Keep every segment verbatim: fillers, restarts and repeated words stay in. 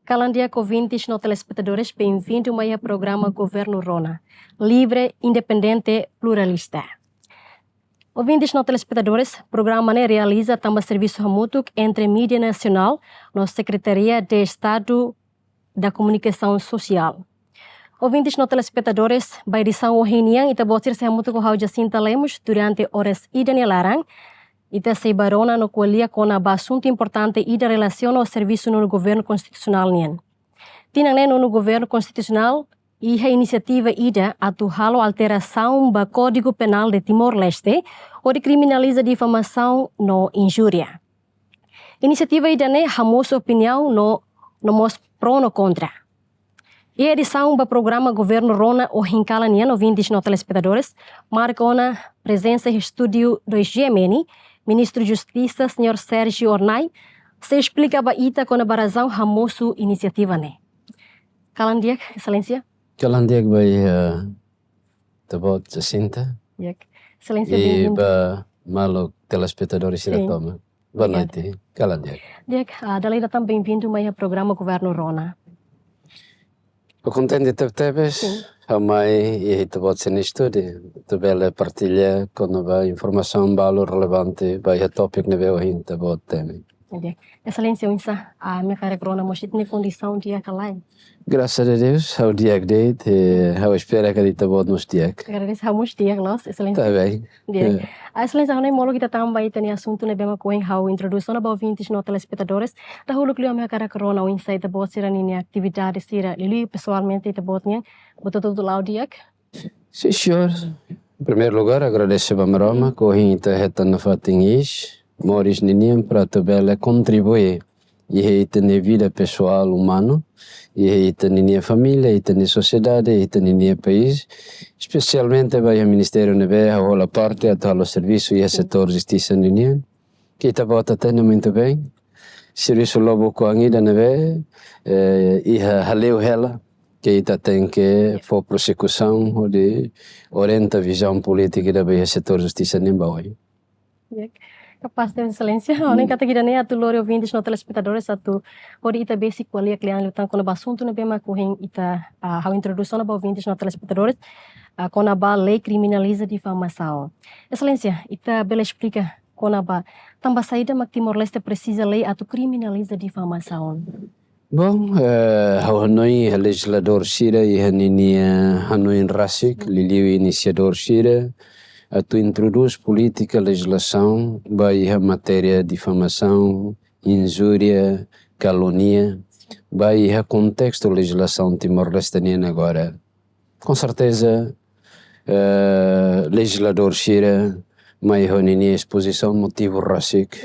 Kalan di'ak ouvintes no telespetadores, bem-vindo mai iha programa Governo Rona, livre, independente, pluralista. Ouvintes no telespetadores, programa ne'e realiza tanba servisu hamutuk entre Mídia Nasionál no Secretaria de Estado da Comunicação Social. Ouvintes no telespetadores, ba edisaun ohin nian, ita-boot sira sei hamutuk ho ha'u Jacinta Lemos durante oras ida nia laran. Ita sei bá rona no ko'alia kona-ba asuntu importante ida relasiona ho servisu nonu governu konstitusionál nian. Tinan ne'e nonu governu konstitusionál iha inisiativa ida atu halo alterasaun ba Kódigu Penál de Timor-Leste, hodi kriminaliza difamasaun no injúria. Inisiativa ida-ne'e hamosu opiniaun no, no mós pró no kontra. Iha edisaun ba programa Governo Rona ohin kalan nian, ouvintes no telespetadores, marka ona prezensa iha estúdiu dois G M N, Ministru Justisa, Señór Sérgio Hornai, sei esplika ba ita kona-ba razaun hamosu inisiativa ne'e. Kalan di'ak, Exelénsia. Kalan di'ak ba iha, eh, ita-boot Jacinta. Di'ak. Exelénsia, i bem-vindo. Ba maluk telespetadores sira. Sin. Tomak. Boa noite. Obrigada. Kalan di'ak. Di'ak, ah, dala ida tan bem-vindo mai iha programa Governo Rona. Ha'u kontente tebetebes. Sin. Ha'u mai iha ita-boot sira-nia estúdiu atu bele partilla kona-ba informasaun balu relevante ba iha tópiku ne'ebé ohin ita-boot temi. Di'ak. Exelénsia, oinsá ami hakarak rona mós ita-nia kondisaun di'ak ka lae? Grasas a Deus, ha'u di'ak de'it, eh, ha'u espera katak ita-boot mós di'ak. Agradese, ha'u mós di'ak loos, Exelénsia. Tá bem. Di'ak. Eh. Ah, Exelénsia, ha'u hanoin molok ita tama ba ita-nia asuntu ne'ebé mak ohin ha'u introdús ona ba ouvintes no telespetadores. Dahuluk liu ami hakarak rona oinsá ita-boot sira-nia atividade sira, liuliu pesoalmente ita-boot nian, buat hotu-hotu la'o di'ak? Sin, señór. Em primeiro lugar, agradese ba Maromak, ohin ita hetan nafatin iis, moris ninian para atu bele kontribui iha ita-nia vida pesoál umanu, iha ita-nia família, ita-nia sosiedade, ita-nia país, espesialmente ba iha ministériu ne'ebé ha'u hola parte atu halo servisu iha setór justisa ninian. Ke ita-boot hatene muito bem. Servisu lubuk oan ida ne'ebé, eh, iha hale'u hela, ke ita tenke fó prosekusaun hodi orienta vizaun polítika ida ba iha setór justisa nian ba oin. Di'ak. Kapás de'it, Exelénsia. Ha'u hanoin katak ida-ne'e atu lori ouvintes no telespetadores atu hodi ita besik ko'alia kle'an liután kona-ba asuntu ne'ebé mak ohin ita, ah, ha'u introdús ona ba ouvintes no telespetadores, ah, kona-ba lei kriminaliza difamasaun. Exelénsia, ita bele esplika kona-ba tanba saida mak Timor-Leste presiza lei atu kriminaliza difamasaun? Bom, eh, ha'u hanoin iha lejizladór sira iha ninia hanoin rasik, liuliu inisiadór sira, atu introdús polítika lejizlasaun ba iha matéria difamasaun, injúria, kalunia, ba iha kontestu lejizlasaun Timor-Leste nian agora. Com certeza, eh, lejizladór sira mai ho ninia espozisaun motivu rasik,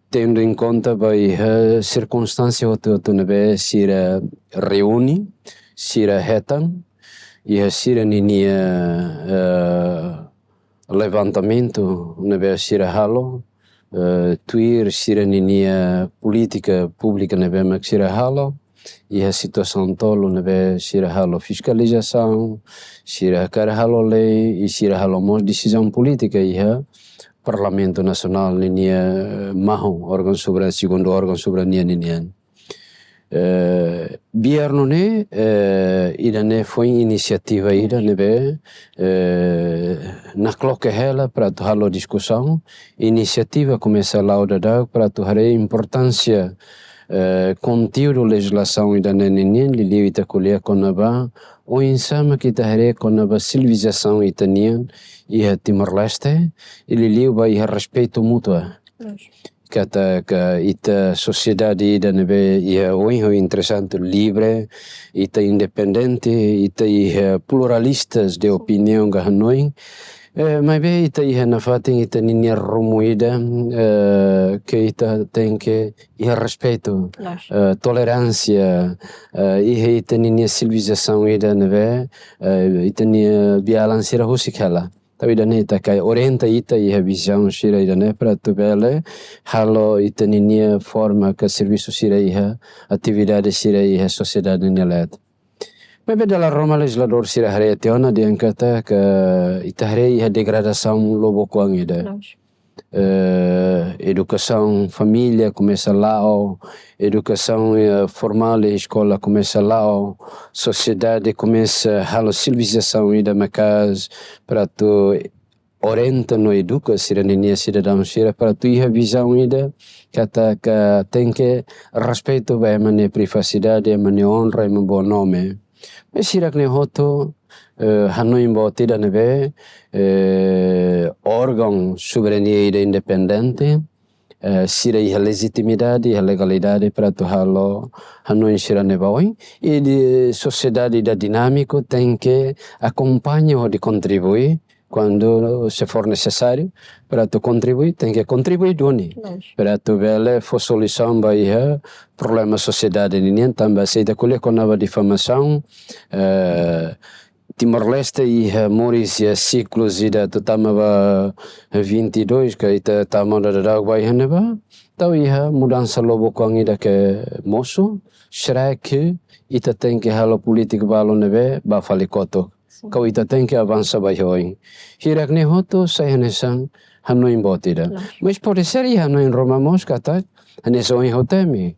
tendu en konta ba iha sirkunstánsia hotu-hotu ne'ebé sira reúne, sira hetan, iha sira ninia, eh, levantamentu ne'ebé sira halo, eh, tuir sira ninia polítika públika ne'ebé mak sira halo, iha situasaun tolu ne'ebé sira halo fiskalizasaun, sira hakarak halo lei, i sira halo mós desizaun polítika iha Parlamentu Nasionál ninia, eh, mahon, órgaun soberanu, segundu órgaun soberania ninian. Eh, biar nune'e, eh, ida-ne'e foin inisiativa ida ne'ebé, eh, nakloke hela para atu halo diskusaun, inisiativa komesa la'o daudaun para atu haree importánsia, eh, konteúdu lejizlasaun ida-ne'e ninian, liuliu ita ko'alia kona-ba oinsá mak ita haree kona-ba sivilizasaun ita-nian iha Timor-Leste, i liuliu ba iha respeitu mútua. Katak ita sosiedade ida ne'ebé iha oin ho interesante livre, ita independente, ita iha pluralistas de opiniaun ka hanoin. Eh, maibé ita iha nafatin ita ninia rumu ida, eh, ke ita tenke iha respeitu, eh, toleránsia, eh, iha ita ninia sivilizasaun ida ne'ebé, eh, ita-nia bialan sira husik hela. Tanba ida-ne'e ita hakarak orienta ita iha vizaun sira ida-ne'e para atu bele halo ita ninia forma ka servisu sira iha atividade sira iha sosiedade nia leet. Maibé dala ruma lejizladór sira haree tiha ona dehan katak ita haree iha degradasaun lubuk oan ida. Loos. eh, edukasaun família komesa la'o, edukasaun, eh, formál iha eskola komesa la'o, sosiedade komesa halo sivilizasaun ida maka'as para atu orienta no eduka sira-ninia sidadaun sira para atu iha vizaun ida katak tenke respeitu ba ema nia privasidade, ema nia onra, ema boa nome. Maibé sira-ne'e hotu, eh, hanoin boot ida ne'ebé, eh, órgaun soberania ida independente, eh, sira iha lejitimidade, iha legalidade para atu halo hanoin sira-ne'e ba oin. I sosiedade ida dinámiku tenke akompaña hodi kontribui kuandu se for nesesáriu, para atu kontribui, tenke kontribui duni. Lójiku. Para atu bele fó solusaun ba iha problema sosiedade ninian, tanba se ita ko'alia kona-ba difamasaun, eh, Timor-Leste iha moris iha siklu ida atu tama ba vinte e dois, ka ita tama daudaun ba iha ne'ebá, tau iha mudansa lubuk oan ida ke mosu, será que ita tenke halo polítika balu ne'ebé ba fali kotuk. Sin. Ka ita tenke avansa ba iha oin. Hirak-ne'e hotu sai hanesan hanoin boot ida. Lójiku. Mas pode ser iha hanoin ruma mós katak hanesan ohin ha'u temi.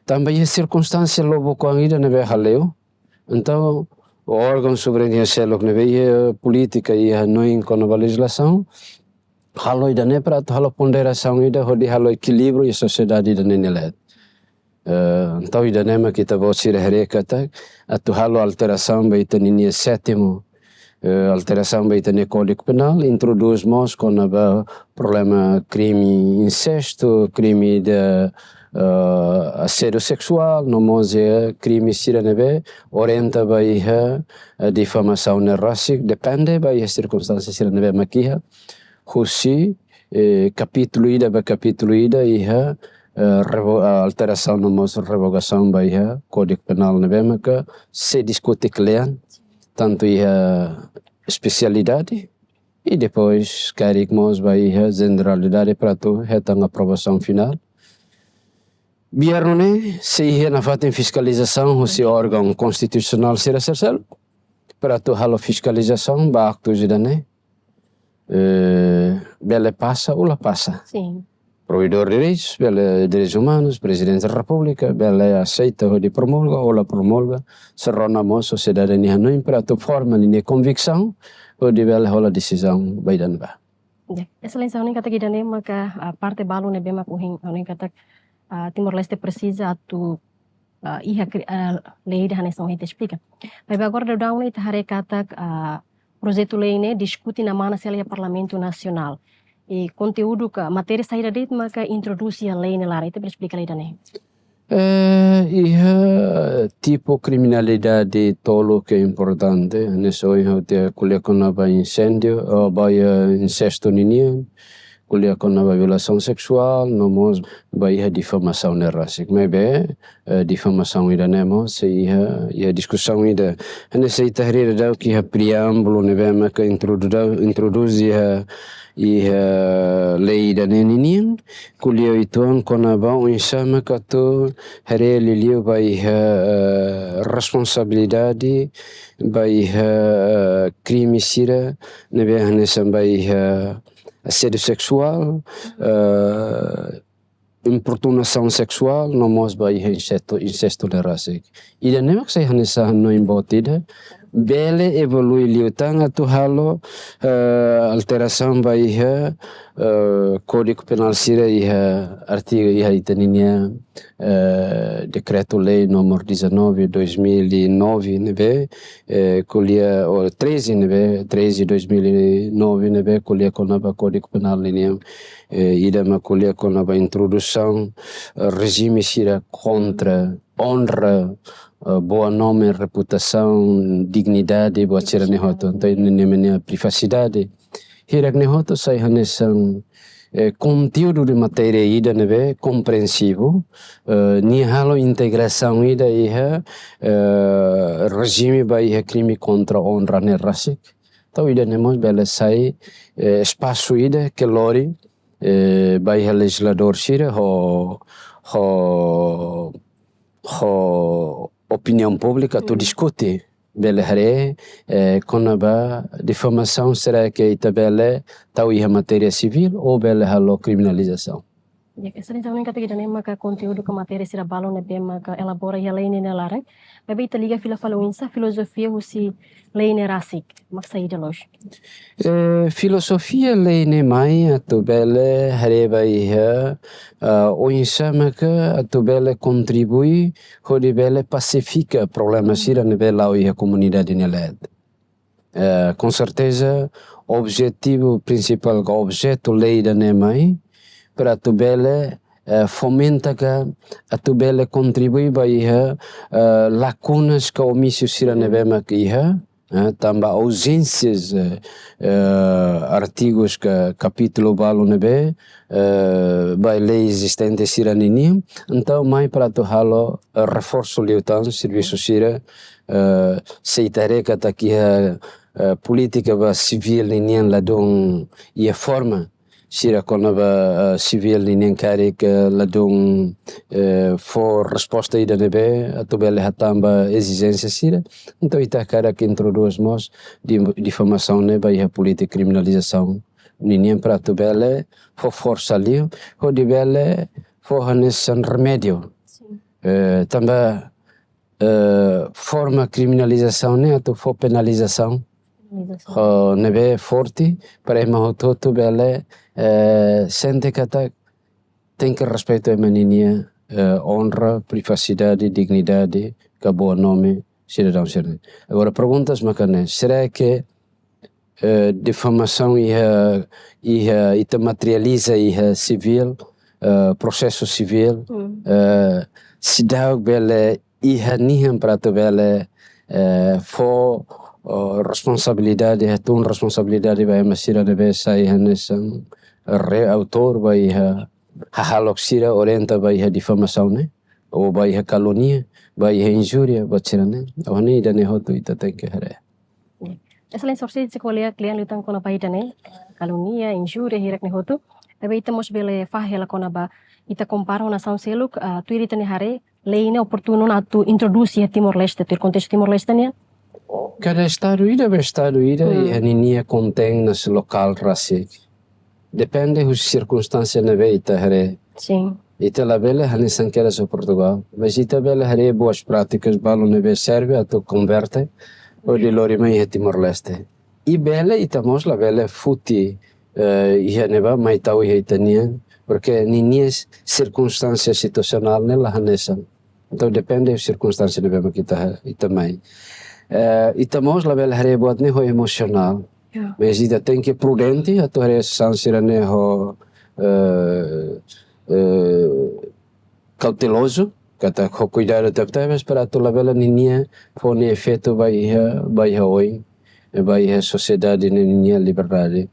Tanba iha sirkunstánsia lubuk oan ida ne'ebé hale'u. Entaun, órgaun soberania seluk ne'ebé iha polítika, iha hanoin kona-ba lejizlasaun, halo ida-ne'e para atu halo ponderasaun ida hodi halo ekilíbriu iha sosiedade ida-ne'e nia leet. Eh, entaun ida-ne'e mak ita-boot sira haree katak atu halo alterasaun ba ita-ninia sétimu, eh, alterasaun ba ita-nia Kódigu Penál, introdús mós kona-ba problema krime insestu, krime de, eh, asédiu seksuál, no mós iha krime sira ne'ebé orienta ba iha, eh, difamasaun ne'e rasik, depende ba iha sirkunstánsia sira ne'ebé mak iha, husi, eh, kapítulu ida ba kapítulu ida iha, eh, revo-, eh, alterasaun no mós revogasaun ba iha Kódigu Penál ne'ebé maka sei diskute kle'an, tantu iha espesialidade, i depois karik mós ba iha jeneralidade para atu hetan aprovasaun finál. Biar nune'e, sei iha nafatin fiskalizasaun husi órgaun konstitusionál sira seluk-seluk para atu halo fiskalizasaun ba aktus ida-ne'e, eh, bele pasa ou la pasa. Sin. Provedór de Direitus, bele Direitus Umanus, Prezidente da Repúblika, bele aseita hodi promulga ou la promulga, se rona mós sosiedade nia hanoin para atu forma ninia konviksaun hodi bele hola desizaun ba ida-ne'ebá. Ya, Exelénsia, hanoin katak ida-ne'e maka, ah, parte balu ne'ebé mak ohin, hanoin katak, ah, Timor-Leste presiza atu, ah, iha kri-, ah, lei ida hanesan ohin ita esplika. Maibé agora daudaun ne'e ita haree katak, ah, projetu lei ne'e diskute namana sira iha Parlamentu Nasionál. I konteúdu ka matéria saida de'it maka introdús iha lei ne'e laran, ita bele esplika lei ida-ne'e? Eh, iha tipu kriminalidade tolu ke importante, hanesan ohin ha'u ko'alia kona-ba inséndiu, oh, ba iha insestu ninian, ko'alia kona-ba violasaun seksuál, no mós ba iha difamasaun ne'e rasik. Maibé, eh, difamasaun ida-ne'e mós sei iha, iha diskusaun ida. Hanesan ita haree daudauk iha preámbulu ne'ebé maka introdu-, introdús iha, iha lei ida-ne'e ninian, ko'alia uitoan kona-ba oinsá maka atu haree liuliu ba iha, eh, responsabilidade, ba iha, eh, krime sira ne'ebé hanesan ba iha asédiu seksuál, eh, importunasaun seksuál, no mós ba iha insestu, insestu ne'e rasik. Ida-ne'e mak sai hanesan hanoin boot ida, bele evolui liután atu halo, eh, alterasaun ba iha, eh, Kódigu Penál sira iha artigu iha ita-ninia, eh, Dekretu-Lei número dezanove, dois mil e nove, ne'ebé, eh, ko'alia, ou treze, ne'ebé, treze, dois mil e nove, ne'ebé, ko'alia kona-ba Kódigu Penál ninian, eh, ida mak ko'alia kona-ba introdusaun, eh, rejime sira kontra onra, eh, boa nome, reputasaun, dignidade, buat sira-ne'e hotu. Entaun, ninia, ninia privasidade. Hirak-ne'e hotu sai hanesan, eh, konteúdu de matéria ida ne'ebé komprensivu, eh, nia halo integrasaun ida iha, eh, rejime ba iha krime kontra onra ne'e rasik. Entaun, ida-ne'e mós bele sai, eh, espasu ida ke lori, eh, ba iha lejizladór sira ho, ho, ho opiniaun públika atu, hmm, diskute. bele haree, eh, kona-ba difamasaun, será que ita bele tau iha matéria sivíl ou bele halo kriminalizasaun. Ya, Exelénsia, ha'u hanoin katak ida-ne'e maka konteúdu ka matéria sira balun ne'ebé maka elabora iha lei ne'e nia laran. Maibé ita liga fila fali oinsá filozofia husi lei ne'e rasik, mak saida loos? Eh, filozofia lei ne'e mai atu bele haree ba iha, ah, oinsá maka atu bele kontribui hodi bele pasifika problema sira ne'ebé la'o iha komunidade nia leet. Eh, com certeza, objetivu prinsipál ka objetu lei ida-ne'e mai para atu bele, eh, fomenta ka atu bele kontribui ba iha, eh, lakunas ka omísiu sira ne'ebé mak iha, eh, tanba auzénsias, eh, eh, artigus ka kapítulu balun ne'ebé, eh, ba lei ezistente sira ninian. Entaun mai para atu halo, eh, reforsu liután servisu sira, eh, se ita haree katak iha, eh, polítika ba sivíl ninian ladún iha forma sira kona-ba, eh, sivíl ninian karik, eh, ladún, eh, fó resposta ida ne'ebé atu bele hatán ba ezijénsia sira. Entaun ita hakarak introdús mós di, difamasaun ne'e ba iha polítika kriminalizasaun ninian para atu bele fó forsa liu hodi bele fó hanesan remédiu. Sin. Eh, tanba, eh, forma kriminalizasaun ne'e atu fó penalizasaun. Penalizasaun. Ho ne'ebé forte para ema hotu-hotu bele, eh, sente katak tenke respeitu ema ninia, eh, onra, privasidade, dignidade, ka boa nome sidadaun sira. Agora, perguntas maka ne'e, será que, eh, difamasaun iha, iha, ita materializa iha sivíl, eh, prosesu sivíl, eh, seidauk bele iha nian para atu bele, eh, fó, oh, responsabilidade, hatún responsabilidade ba ema sira ne'ebé sai hanesan re-, autór ba iha hahalok sira orienta ba iha difamasaun ne'e, ou ba iha kalunia, ba iha injúria, ba sira-ne'e. Ha'u hanoin ida-ne'e hotu ita tenke haree. Exelénsia, orsida se ko'alia kle'an liután kona-ba ida-ne'e, kalunia, injúria, hirak-ne'e hotu. Maibé ita mós bele fahe hela kona-ba, ita kompara ho nasaun seluk, ah, tuir ita-nia haree, lei ne'e oportunu ona atu introdús iha Timor-Leste, tuir kontestu Timor-Leste nian? Kada estadu ida ba estadu ida, iha ninia kontein ne'e lokál rasik. Depende husi sirkunstánsia ne'ebé ita haree. Sin. Ita labele hanesan kedas ho Portugál. Mas ita bele haree boas prátikas balun ne'ebé serve atu konverte hodi lori mai iha Timor-Leste. I bele ita mós labele foti, eh, iha ne'ebá mai tau iha ita-nian, porque ninia sirkunstánsia situasionál ne'e la hanesan. Entaun depende sirkunstánsia ne'ebé mak ita, ita mai. Eh, ita mós labele haree buat ne'e ho emosionál. Ya. Mas ita tenke prudente atu haree sasán sira-ne'e ho, eh, eh, kautelozu, katak ho kuidadu tebetebes para atu labele ninia fó nia efeitu ba iha, ba iha oin, ba iha sosiedade ne'e ninia liberdade.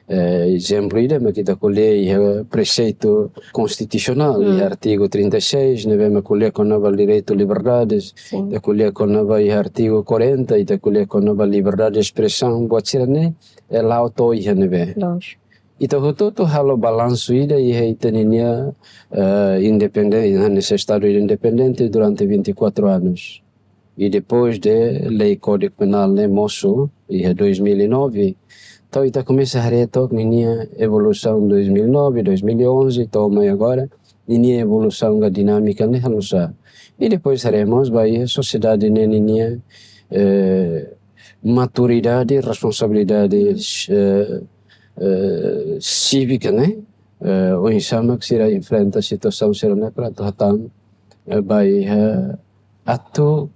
Eh, ezemplu ida mak ita ko'alia iha preseitu konstitusionál, iha artigu trinta e seis, ne'ebé mak ko'alia kona-ba direitu liberdades, ita ko'alia kona-ba iha artigu quarenta, ita ko'alia kona-ba liberdade de espresaun, buat sira-ne'e, eh, la'o to'o iha ne'ebé. Lójiku. Ita hotu-hotu halo balansu ida iha ita ninia, eh, independénsia, hanesan estadu independente durante vinte e quatro anos. I depois de lei Kódigu Penál ne'e mosu iha dois mil e nove, entaun ita komesa haree took ninia evolusaun dois mil e nove, dois mil e onze, to'o mai agora, ninia evolusaun ka dinámika ne'e halo sá. I depois haree mós ba iha sosiedade ne'e ninia, eh, maturidade, responsabilidade, eh, eh, sívika ne'e, eh, oinsá mak sira enfrenta situasaun sira-ne'e para atu hatán, eh, ba iha atu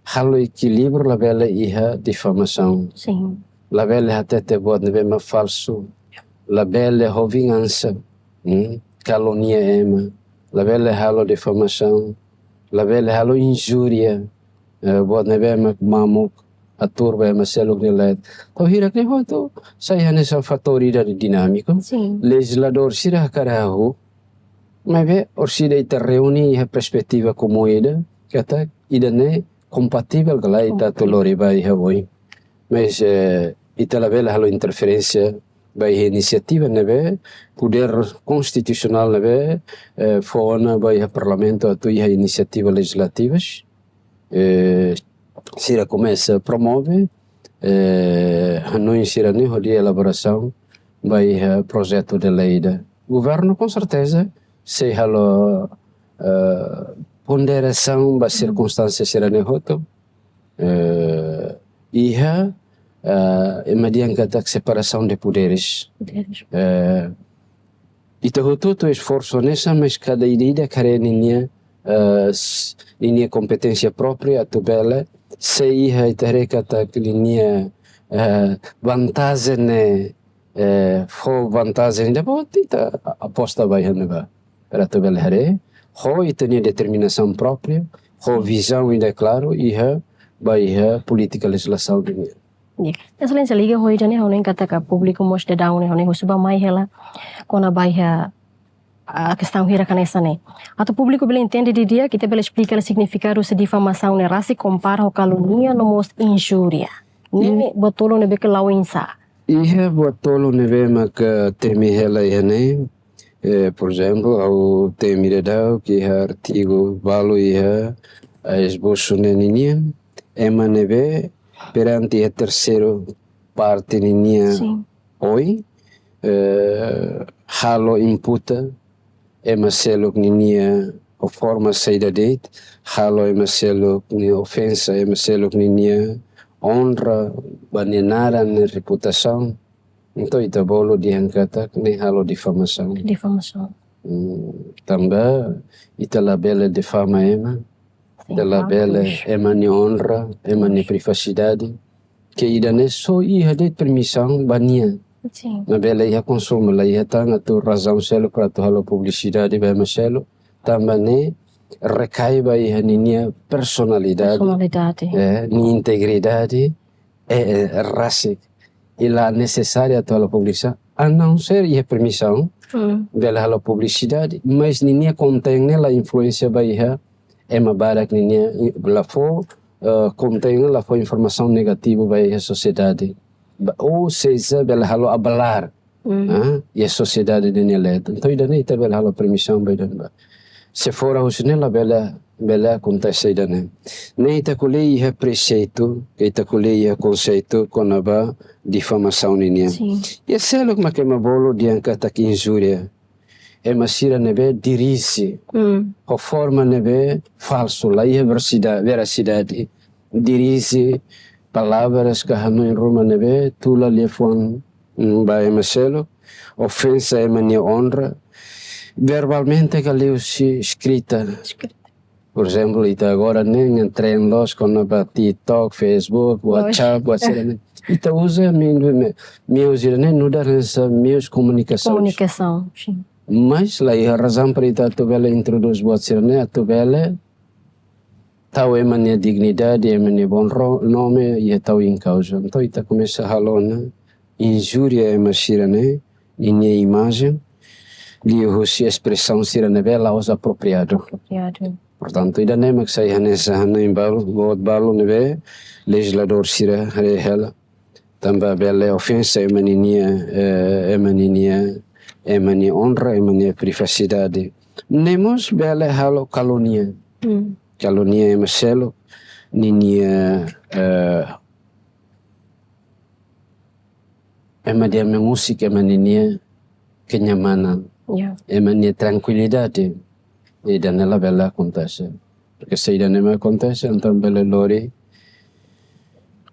halo ekilíbriu, labele iha difamasaun. Sin. Labele hatete buat ne'ebé mak falsu. Labele ho vingansa. Hmm? Kalunia ema. Labele halo difamasaun. Labele halo injúria. Eh, buat ne'ebé mak mamuk, atu ba ema seluk nia leet. Entaun hirak-ne'e hotu sai hanesan fatór ida dinámiku. Sin. Lejizladór sira hakarak hahú. Maibé, orsida ita reúne iha perspetiva komún ida, katak ida-ne'e kompativel ka lae ita atu lori ba iha oin. Mas, eh, ita labele halo interferénsia ba iha inisiativa ne'ebé, podér konstitusionál ne'ebé, eh, fó ona ba iha Parlamentu atu iha inisiativa lejizlativas. Eh, sira komesa promove, eh, hanoin sira-ne'e hodi elaborasaun ba iha projetu de lei ida. Governu, com certeza, sei halo, eh, ponderasaun ba sirkunstánsia sira-ne'e hotu, eh, iha, eh, ema dehan katak separasaun de poderes. Poderes. Eh, ita hotu-hotu esforsu hanesan, mas kada ida-ida haree ninia, eh, s-, ninia kompeténsia própria atu bele, se iha ita haree katak ninia, eh, vantajen ne'e, eh, fó vantajen ida boot, ita aposta ba iha ne'ebá. Para atu bele haree, ho ita-nia determinasaun própria, ho vizaun ida klaru, iha, ba iha polítika lejizlasaun nian. Ya. Exelénsia, liga ho ida-ne'e, ha'u hanoin katak públiku mós daudaun ne'e, ha'u hanoin husu ba mai hela, kona-ba iha, ah, kestaun hirak hanesan ne'e. Atu públiku bele entende didi'ak, ita bele esplika hela signifikadu husi difamasaun ne'e rasik kompara ho kalunia no mós injúria. Ne'e buat tolu ne'ebé ke la'o oinsá? Iha buat tolu ne'ebé maka temi hela iha ne'e. Eh, por ezemplu, ha'u temi daudaun ke iha artigu balu iha, ah, esbosu ne'e ninian, ema ne'ebé perante iha terseiru parte ninia, sin, oin, eh, halo imputa ema seluk ninia, ho forma saida de'it, halo ema seluk nia ofensa, ema seluk ninia onra, ba nia naran, nia reputasaun. Entaun ita bolu dehan katak ne'e halo difamasaun. Difamasaun. Hmm, tanba ita labele difama ema, ita labele faktus, ema nia onra, ema nia privasidade. Ke ida-ne'e só iha de'it permisaun ba nia. Sin. Labele iha konsumu, la iha tan atu razaun seluk para atu halo publisidade ba ema seluk. Tanba ne'e rekai ba iha ninia personalidade. Personalidade. Eh, nia integridade, eh, eh, rasik. I la nesesáriu atu halo publisa-, a não ser iha permisaun, hmm, bele halo publisidade, mas ninia konten ne'e la influénsia ba iha ema barak ninia, i la fó, eh, konten ne'e la fó informasaun negativu ba iha sosiedade. Ba, ou seja, bele halo abalar, hmm, ah, iha sosiedade ninia leet. Entaun ida-ne'e ita bele halo permisaun ba ida-ne'ebá. Se fora husi ne'e labele, bele akontese ida-ne'e. Ne'e ita ko'alia iha preseitu, ita ko'alia iha konseitu kona-ba difamasaun ninian. Sin. Iha seluk mak ema bolu dehan katak injúria. Ema sira ne'ebé dirije, hmm, ho forma ne'ebé falsu, la iha versida-, verasidade. Dirije palavras ka hanoin ruma ne'ebé tula liafuan, mm, ba ema seluk, ofensa ema nia onra, verbalmente ka liuhusi eskrita. Eskrita. Por ezemplu, ita agora ne'e ngan tren loos kona-ba TikTok, Facebook, WhatsApp, WhatsApp ne'e. Ita uza mi-, mi-, meius ida-ne'e nu'udar hanesan meius komunikasaun. Komunikasaun, sin. Mas la iha razaun para ita atu bele introdús buat sira-ne'e atu bele tau ema nia dignidade, ema nia bom ro-, nome, iha tau iha kauza. Entaun ita komesa halo ona injúria ema sira-ne'e, ninia imajen, liuhusi espresaun sira ne'ebé la'ós apropriadu. Apropriadu. Portantu, ida-ne'e mak sai hanesan hanoin balu, buat balu ne'ebé lejizladór sira haree hela. Tanba bele ofensa ema ninia, eh, ema ninia, ema nia onra, ema nia privasidade. Ne'e mós bele halo kalunia. Hmm. Kalunia ema seluk ninia, eh, ema dehan mengusik ema ninia kenyamanan. Ya. Ema nia trankuilidade. Ida-ne'e labele akontese. Porque se ida-ne'e mak akontese, entaun bele lori,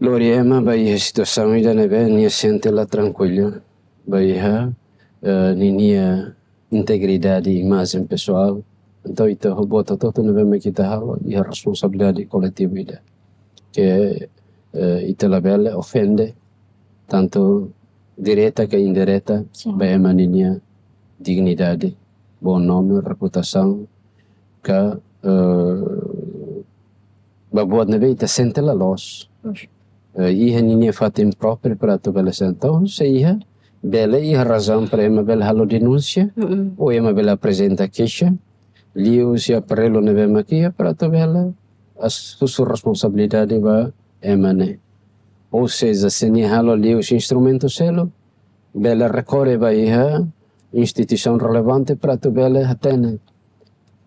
lori ema ba iha situasaun ida ne'ebé nia sente la trankuilu. Ba iha, eh, ninia integridade, imajen pesoál. Entaun, ita ho buat hotu-hotu ne'ebé mak ita halo, iha responsabilidade koletivu ida. Ke, eh, ita labele ofende, tantu direta ka indireta, sin, ba ema ninia dignidade, bom nome, reputasaun, ka, eh, ba buat ne'ebé ita sente la loos. Loos. Eh, iha ninia fatin própriu para atu bele sente. Entaun, se iha, bele iha razaun para ema bele halo denúnsia, mm-mm, ou ema bele aprezenta keixa, liuhusi aparellu ne'ebé mak iha para atu bele as-, husu responsabilidade ba ema ne'e. Ou seja, se nia halo liuhusi instrumentu seluk, bele rekorre ba iha instituisaun relevante para atu bele hatene.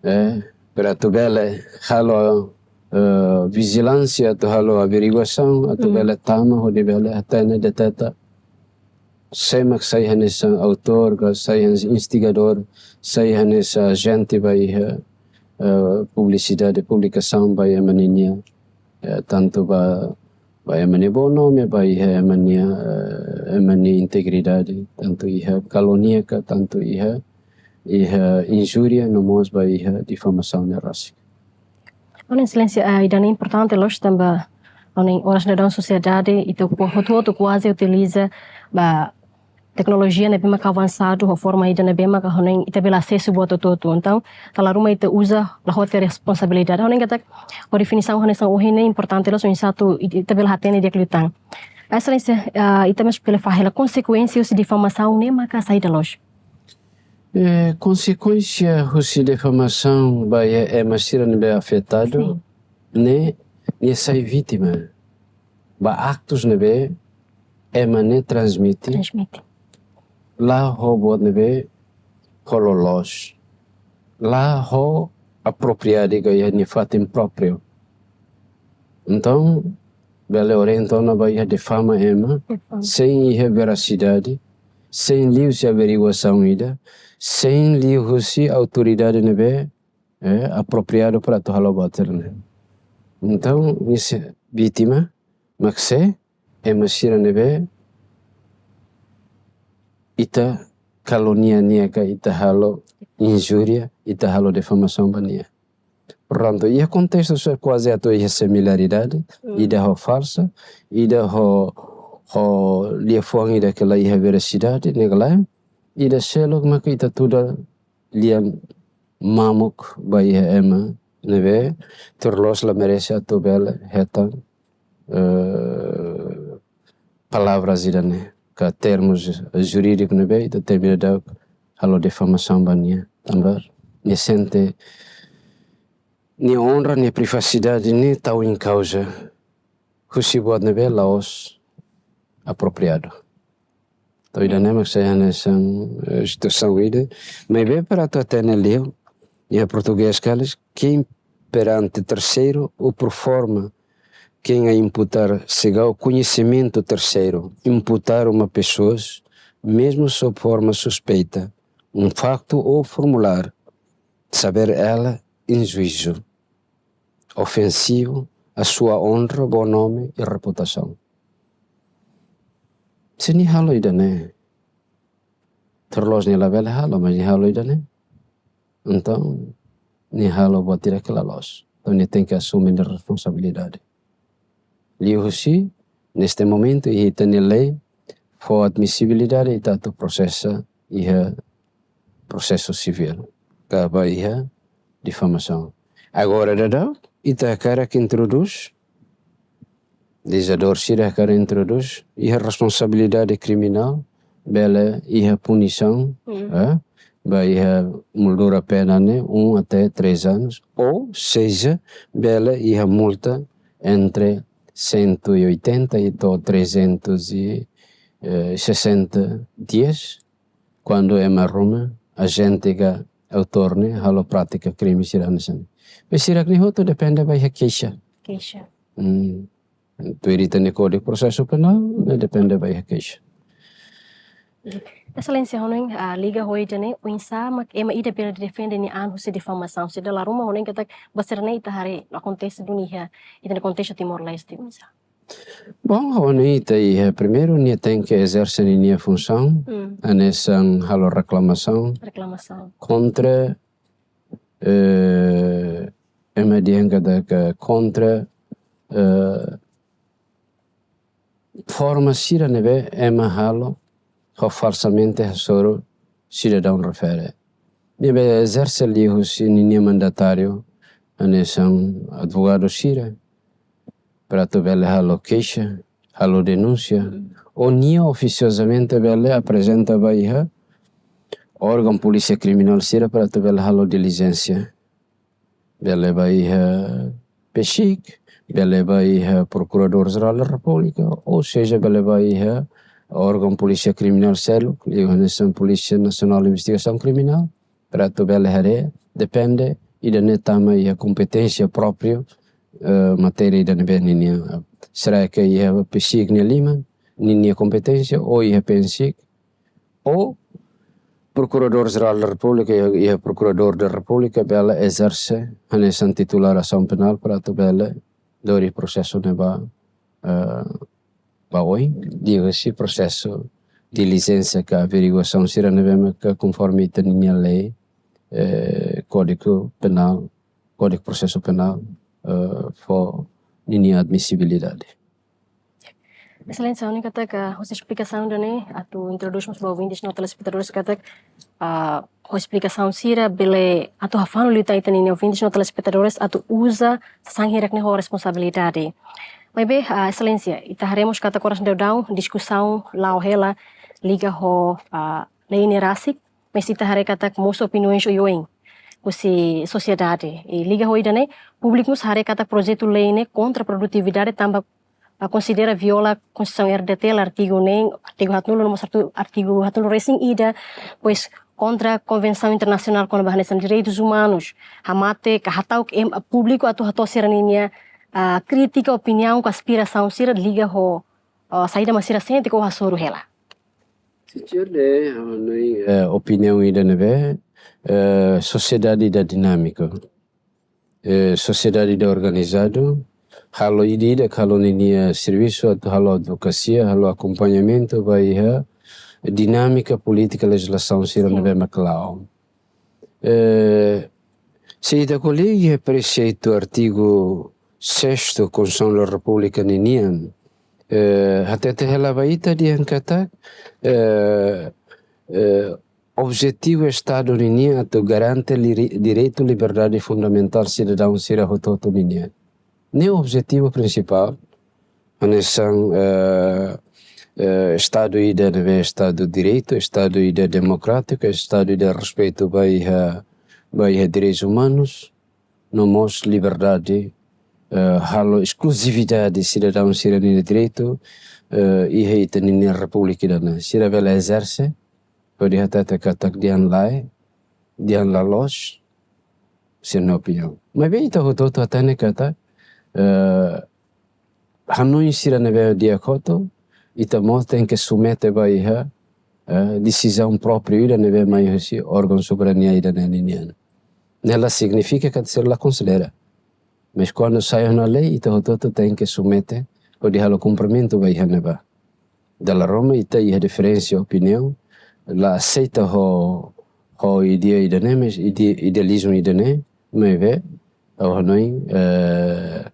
Eh, para atu bele halo eh, vijilánsia atu halo averiguasaun atu bele tama hodi bele hatene, deteta sé mak sai hanesan autór, ka sai hanesan instigadór, sai hanesan ajente ba iha, eh, publisidade, publikasaun ba ema ninia, eh, tantu ba, ba ema nia boa nome, ba iha ema nia, eh, ema nia integridade, tantu iha kalúnia ka, tantu iha, iha injúria, no mós ba iha difamasaun ne'e rasik. Ona, Exelénsia, ah, ida-ne'e importante loos tanba, ona, oras daudaun sosiedade ita ku-, hotu-hotu kuaze utiliza ba teknolojia ne'ebé mak avansadu, ho forma ida ne'ebé mak hanoin ita bele asesu buat hotu-hotu. Entaun, dala ruma ita uza la ho responsabilidade. Hanoin katak, ho definisaun hanesan ohin ne'e importante loos, oinsá atu ita bele hatene di'ak liután. Exelénsia, ah, ita mós bele fahe hela konsekuénsia husi difamasaun ne'e maka saida loos? Eh, konsekuénsia husi difamasaun ba iha ema sira ne'ebé afetadu ne'e, nia sai vítima ba aktus ne'ebé ema ne'e transmite. Transmite. La ho buat ne'ebé ho loloos. La ho apropriadu ka iha nia fatin própriu. Entaun, bele orienta ona ba iha difama ema, sein iha verasidade, sein liuhusi averiguasaun ida, sein liuhusi autoridade ne'ebé, eh, apropriadu para atu halo buat sira-ne'e. Entaun, nia sai vítima, mak sé, ema sira ne'ebé ita kalúnia nia ka ita halo injúria, ita halo difamasaun ba nia. Prontu, iha kontestu sira kuaze atu iha similaridade, ida ho falsa, ida ho, ho liafuan ida ke la iha verasidade, ne'e ka lae, ida seluk maka ita tuda lia mamuk ba iha ema ne'ebé tuir loos la merese atu bele hetan, eh, palavras ida-ne'e, ka termus jurídiku ne'ebé ita termina da halo difamasaun ba nia. Tanba nia sente nia onra, nia privasidade ne'e tau em causa husi buat ne'ebé la'ós apropriadu. Entaun, ida-ne'e mak sai hanesan, eh, situasaun ida. Maibé para atu hatene liu, iha portugés karik, quem perante terceiro ou por forma, quem a imputar, chega ao conhecimento terceiro, imputar uma pessoa, mesmo sob forma suspeita, um facto ou formular, saber ela em juízo, ofensivo à sua honra, bom nome e reputação. Se nia halo ida-ne'e, tuir loos nia labele halo, mas nia halo ida-ne'e, entaun nia halo buat ida ke la loos. Entaun nia tenke asume nia responsabilidade. Liuhusi, neste momento, iha ita-nia lei, fó admisibilidade ita atu prosesa iha prosesu sivíl, ka ba iha difamasaun. Agora daudaun, ita hakarak introdús, legisladór sira hakarak introdús, iha responsabilidade kriminál, bele iha punisaun, eh, ba iha moldura pena ne'e, um até três anos, ou seja, bele iha multa entre cento e oitenta e to'o trezentos e sessenta dias, kuandu ema ruma, ajente ka autór ne'e halo prátika krime sira hanesan ne'e. Mas sira-ne'e hotu depende ba iha keixa. Keixa. Hmm. Tuir ita-nia Kódigu Prosesu Penál, ne'e depende ba iha keixa. Exelénsia, hanoin, ah, liga ho ida-ne'e, oinsá mak ema ida bele defende nia an husi difamasaun, se dala ruma hanoin katak buat sira-ne'e ita haree akontese duni iha ita-nia kontestu Timor-Leste, oinsá? Bom, ha'u hanoin ita iha primeiru nia tenke ezerse ninia funsaun, hmm, hanesan halo reklamasaun, reklamasaun kontra, eh, ema dehan katak kontra, eh, forma sira ne'ebé ema halo, ho falsamente hasoru sidadaun refere. Nia bele ezerse liuhusi ninia mandatáriu, hanesan advogadu sira, para atu bele halo keixa, halo denúnsia, ou nia ofisiozamente bele aprezenta ba iha órgaun polísia kriminál sira para atu bele halo dilijénsia. Bele ba iha PCIC, bele ba iha Prokuradór Jerál da Repúblika, ou seja, bele ba iha órgaun polísia kriminál seluk, liu hanesan Polísia Nasionál de Investigasaun Kriminál, para atu bele haree, depende, ida-ne'e tama iha kompeténsia própriu, eh, matéria ida ne'ebé ninia, eh, será que iha PCIC nia liman, ninia kompeténsia, ou iha PNCIC, ou Prokuradór Jerál da Repúblika, iha, iha Prokuradór da Repúblika bele ezerse hanesan titulár asaun penál para atu bele lori prosesu ne'e ba, eh, ba oin, diga si prosesu dilijénsia ka averiguasaun sira ne'ebé maka konforme ita-nia lei, eh, Kódigu Penál, Kódigu Prosesu Penál, eh, fó ninia admisibilidade. Exelénsia, ha'u hanoin katak husi esplikasaun ida-ne'e, atu introdús mós ba ouvintes no telespetadores katak, ah, ho esplikasaun sira bele atu hafanu liután ita-nia ouvintes no telespetadores atu uza sasán hirak ne'e ho responsabilidade. Maibé, ah, Exelénsia, ita haree mós katak oras daudaun diskusaun la'o hela liga ho, ah, lei ne'e rasik, mas ita haree katak mosu opiniaun oioin husi sosiedade. I liga ho ida-ne'e, públiku mós haree katak projetu lei ne'e kontra produtividade tanba, ah, konsidera viola Konstituisaun RDTL artigu neen, artigu haatnulu no mós artu-, artigu haatnulu resin ida, depois kontra Konvensaun Internasionál kona-ba hanesan direitus umanus, hamate ka hata'uk ema públiku atu hato'o sira-ninia, ah, krítika, opiniaun ka aspirasaun sira liga ho, ah, saida mak sira sente ka hasoru hela. Sejujurnya, ha'u hanoin, eh, opiniaun ida ne'ebé, eh, sosiedade ida dinámiku. Eh, sosiedade ida organizadu, halo ida-idak halo ninia servisu atu halo advokasia, halo akompañamentu ba iha dinámika polítika lejizlasaun sira ne'ebé mak la'o. Eh, se ita ko'alia iha preseitu artigu sestu Konstituisaun da Repúblika ninian, eh, hatete hela ba ita dehan katak, eh, eh, objetivu Estadu ninian atu garante liri-, direitu liberdade fundamentál sidadaun sira hotu-hotu ninian. Ne'e objetivu prinsipál, hanesan, eh, eh, Estadu ida ne'ebé Estadu direitu, Estadu ida demokrátiku, Estadu ida respeitu ba iha, ba iha direitus umanus, no mós liberdade, eh, halo eskluzividade sidadaun sira-nia direitu, eh, iha ita-nia repúblika ida-ne'e. Sira bele ezerse, hodi hatete katak dehan lae, dehan la loos, sira-nia opiniaun. Maibé ita hotu-hotu hatene katak, eh, hanoin sira ne'ebé di'ak hotu, ita mós tenke submete ba iha, eh, desizaun própriu ida ne'ebé mai husi órgaun soberania ida-ne'e ninian. Ne'e la signifika katak sira la konsidera. Mas kuandu sai ona lei, ita hotu-hotu tenke submete, hodi halo kumprimentu ba iha ne'ebá. Dala ruma ita iha diferensa opiniaun, la aseita ho, ho ideia ida-ne'e, mas ide-, idealizmu ida-ne'e, maibé, ha'u hanoin, eh,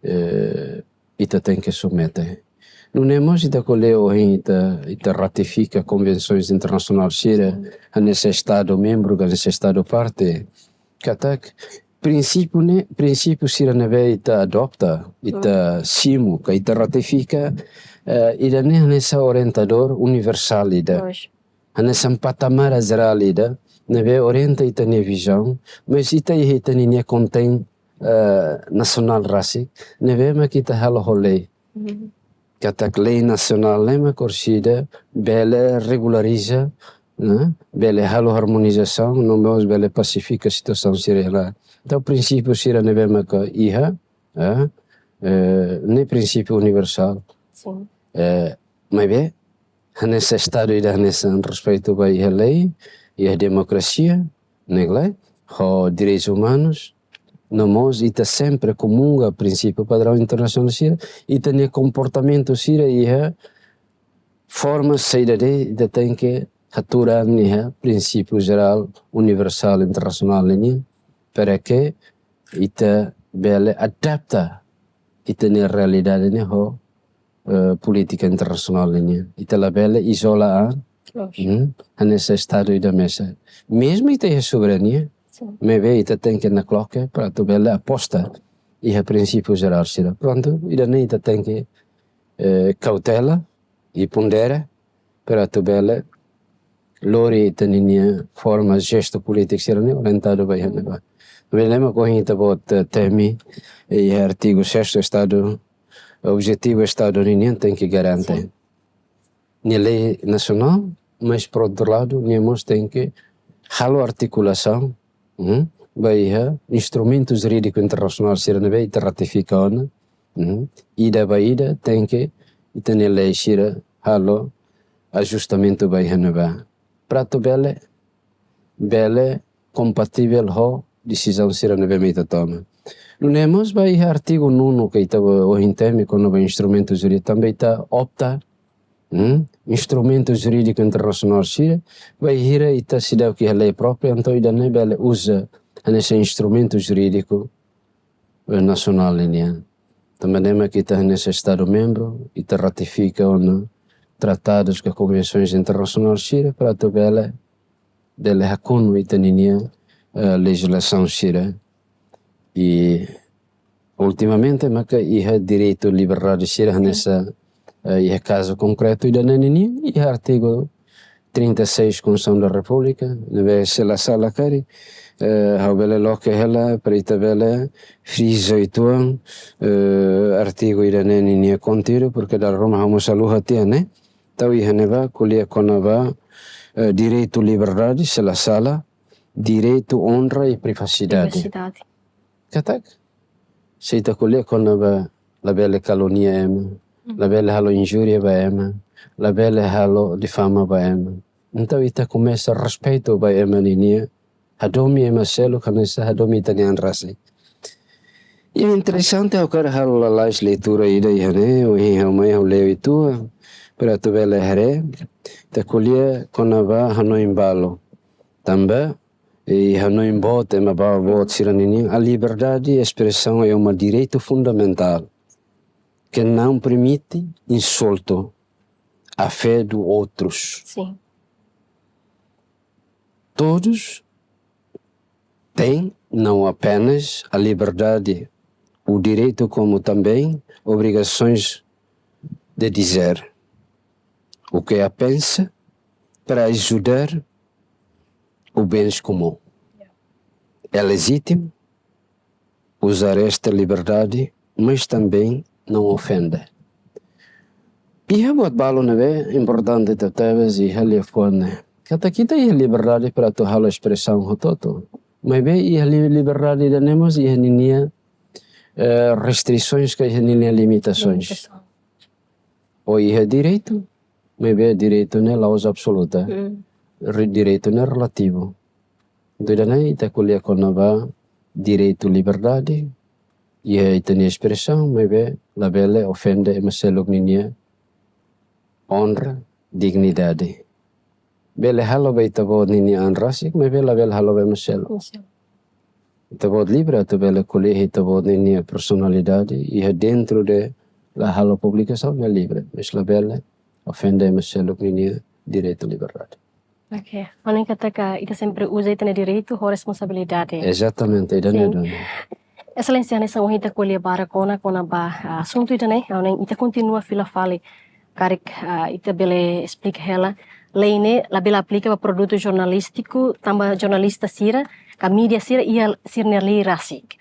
eh, ita tenke submete. Nune'e mós ita ko'alia ohin ita, ita ratifika konvensoens internasionál sira, hanesan Estadu membru, hanesan Estadu parte. Katak, prinsípiu ne'e, prinsípiu sira ne'ebé ita adota, ita simu, ka ita ratifika, eh, ida-ne'e hanesan orientadór universál ida. Loos. Hanesan patamar jerál ida, ne'ebé orienta ita-nia vizaun, mas ita iha ita-nia kontein, eh, nasionál rasik, ne'ebé mak ita halo ho lei. Katak lei nasionál ne'e mak orsida bele regulariza, ne'e? Bele halo armonizasaun, no mós bele pasifika situasaun sira hela. Entaun, prinsípiu sira ne'ebé maka iha, eh, eh, ne'e prinsípiu universál. Sin. Eh, maibé, hanesan Estadu ida hanesan respeitu ba iha lei, iha demokrasia, ne'e lae, ho direitus umanus, no mós ita sempre komunga prinsípiu padaun internasionál sira, ita-nia komportamentu sira iha forma saida de'it ita tenke haturan iha prinsípiu jerál universál internasionál nian, para ke ita bele adapta ita-nia realidade ne'e ho, eh, polítika internasionál nian. Ita labele izola an, Loos. Hmm, hanesan Estadu ida mesak. Mezmu ita iha soberania, Sin. maibé ita tenke nakloke para atu bele aposta iha prinsípiu jerál sira. Prontu, ida-ne'e ita tenke, eh, kautela i pondera para atu bele lori ita-nia forma jestu polítika sira-ne'e orientadu ba iha ne'ebá. Maibé lembra ohin ita-boot, eh, temi, eh, iha artigu sestu Estadu, objetivu Estadu ninian tenke garante. Sin. Nia lei nasionál, mas por outro lado, nia mós tenke halo artikulasaun, hmm, ba iha instrumentu jurídiku internasionál sira ne'ebé ita ratifika ona, mhm, ida ba ida tenke ita-nia lei sira halo ajustamentu ba iha ne'ebá. Para atu bele, bele kompativel ho desizaun sira ne'ebé mak ita toma. Nune'e mós ba iha artigu nonu ke ita ohin temi kona-ba instrumentu jurídiku tanba ita opta, hmm, instrumentu jurídiku internasionál sira, bainhira ita seidauk iha lei própria, entaun ida-ne'e bele uza hanesan instrumentu jurídiku, eh, nasionál nian. Tanba ne'e mak ita hanesan Estadu membru, ita ratifika ona tratadus ka konvensoens internasionál sira para atu bele, bele hakonu ita-ninia, eh, lejizlasaun sira. I ultimamente maka iha direitu liberdade sira hanesan, eh, iha kazu konkretu ida-ne'e nian, iha artigu trinta e seis Konstituisaun da Repúblika, ne'ebé se la sala karik, eh, ha'u bele loke hela, para ita bele friza uitoan, eh, artigu ida-ne'e ninia konteúdu, porke dala ruma ha'u mós haluha tiha ne'e. Entaun iha ne'ebá ko'alia kona-ba, eh, direitu liberdade, se la sala, direitu onra i privasidade. Privasidade. Katak, se ita ko'alia kona-ba labele kalunia ema, mm, labele halo injúria ba ema, labele halo difama ba ema. Entaun ita komesa respeitu ba ema ninia, hadomi ema seluk hanesan hadomi ita-nia an rasik. I interesante, ha'u hakarak halo lalais leitura ida iha ne'e, ohin ha'u mai ha'u lee uitoan, para atu bele haree, ita ko'alia kona-ba hanoin balu. Tanba, i hanoin boot, ema ba boot sira ninian, a liberdade de expressão é uma direito fundamental que não permite insulto à fé do outros. Sim. Todos têm não apenas a liberdade, o direito, como também obrigações de dizer o que a pensa para ajudar o bem comum. É legítimo usar esta liberdade, mas também não ofenda. Iha buat balu ne'ebé importante tebetebes iha liafuan ne'e. Katak ita iha liberdade para atu halo espresaun hotu-hotu. Maibé iha li-, liberdade ida-ne'e mós iha ninia, eh, restrisoens ka iha ninia limitasoens. Limitasaun. Ou iha direitu, maibé direitu ne'e la'ós absoluta. Mm. Re-, direitu ne'e relativu. Entaun ida-ne'e ita ko'alia kona-ba direitu liberdade, iha ita-nia espresaun, maibé labele ofende ema seluk ninia onra, dignidade. Bele halo ba ita-boot ninia an rasik, maibé labele halo ba ema seluk. Ema seluk. Ita-boot livre atu bele ko'alia ita-boot ninia personalidade, iha dentro de la halo publikasaun ne'e livre, mas labele ofende ema seluk ninia direitu liberdade. Ok. Ha'u hanoin katak ita sempre uza ita-nia direitu ho responsabilidade. Exatamente, ida-ne'e. Sin. Dona. Exelénsia, hanesan ohin ita ko'alia barak ona kona-ba, ah, asuntu ida-ne'e, ha'u hanoin ita kontinua fila fali. Karik, ah, ita bele esplika hela. Lei ne'e labele aplika ba produtu jornalístiku, tanba jornalista sira, ka mídia sira, iha sira-nia lei rasik.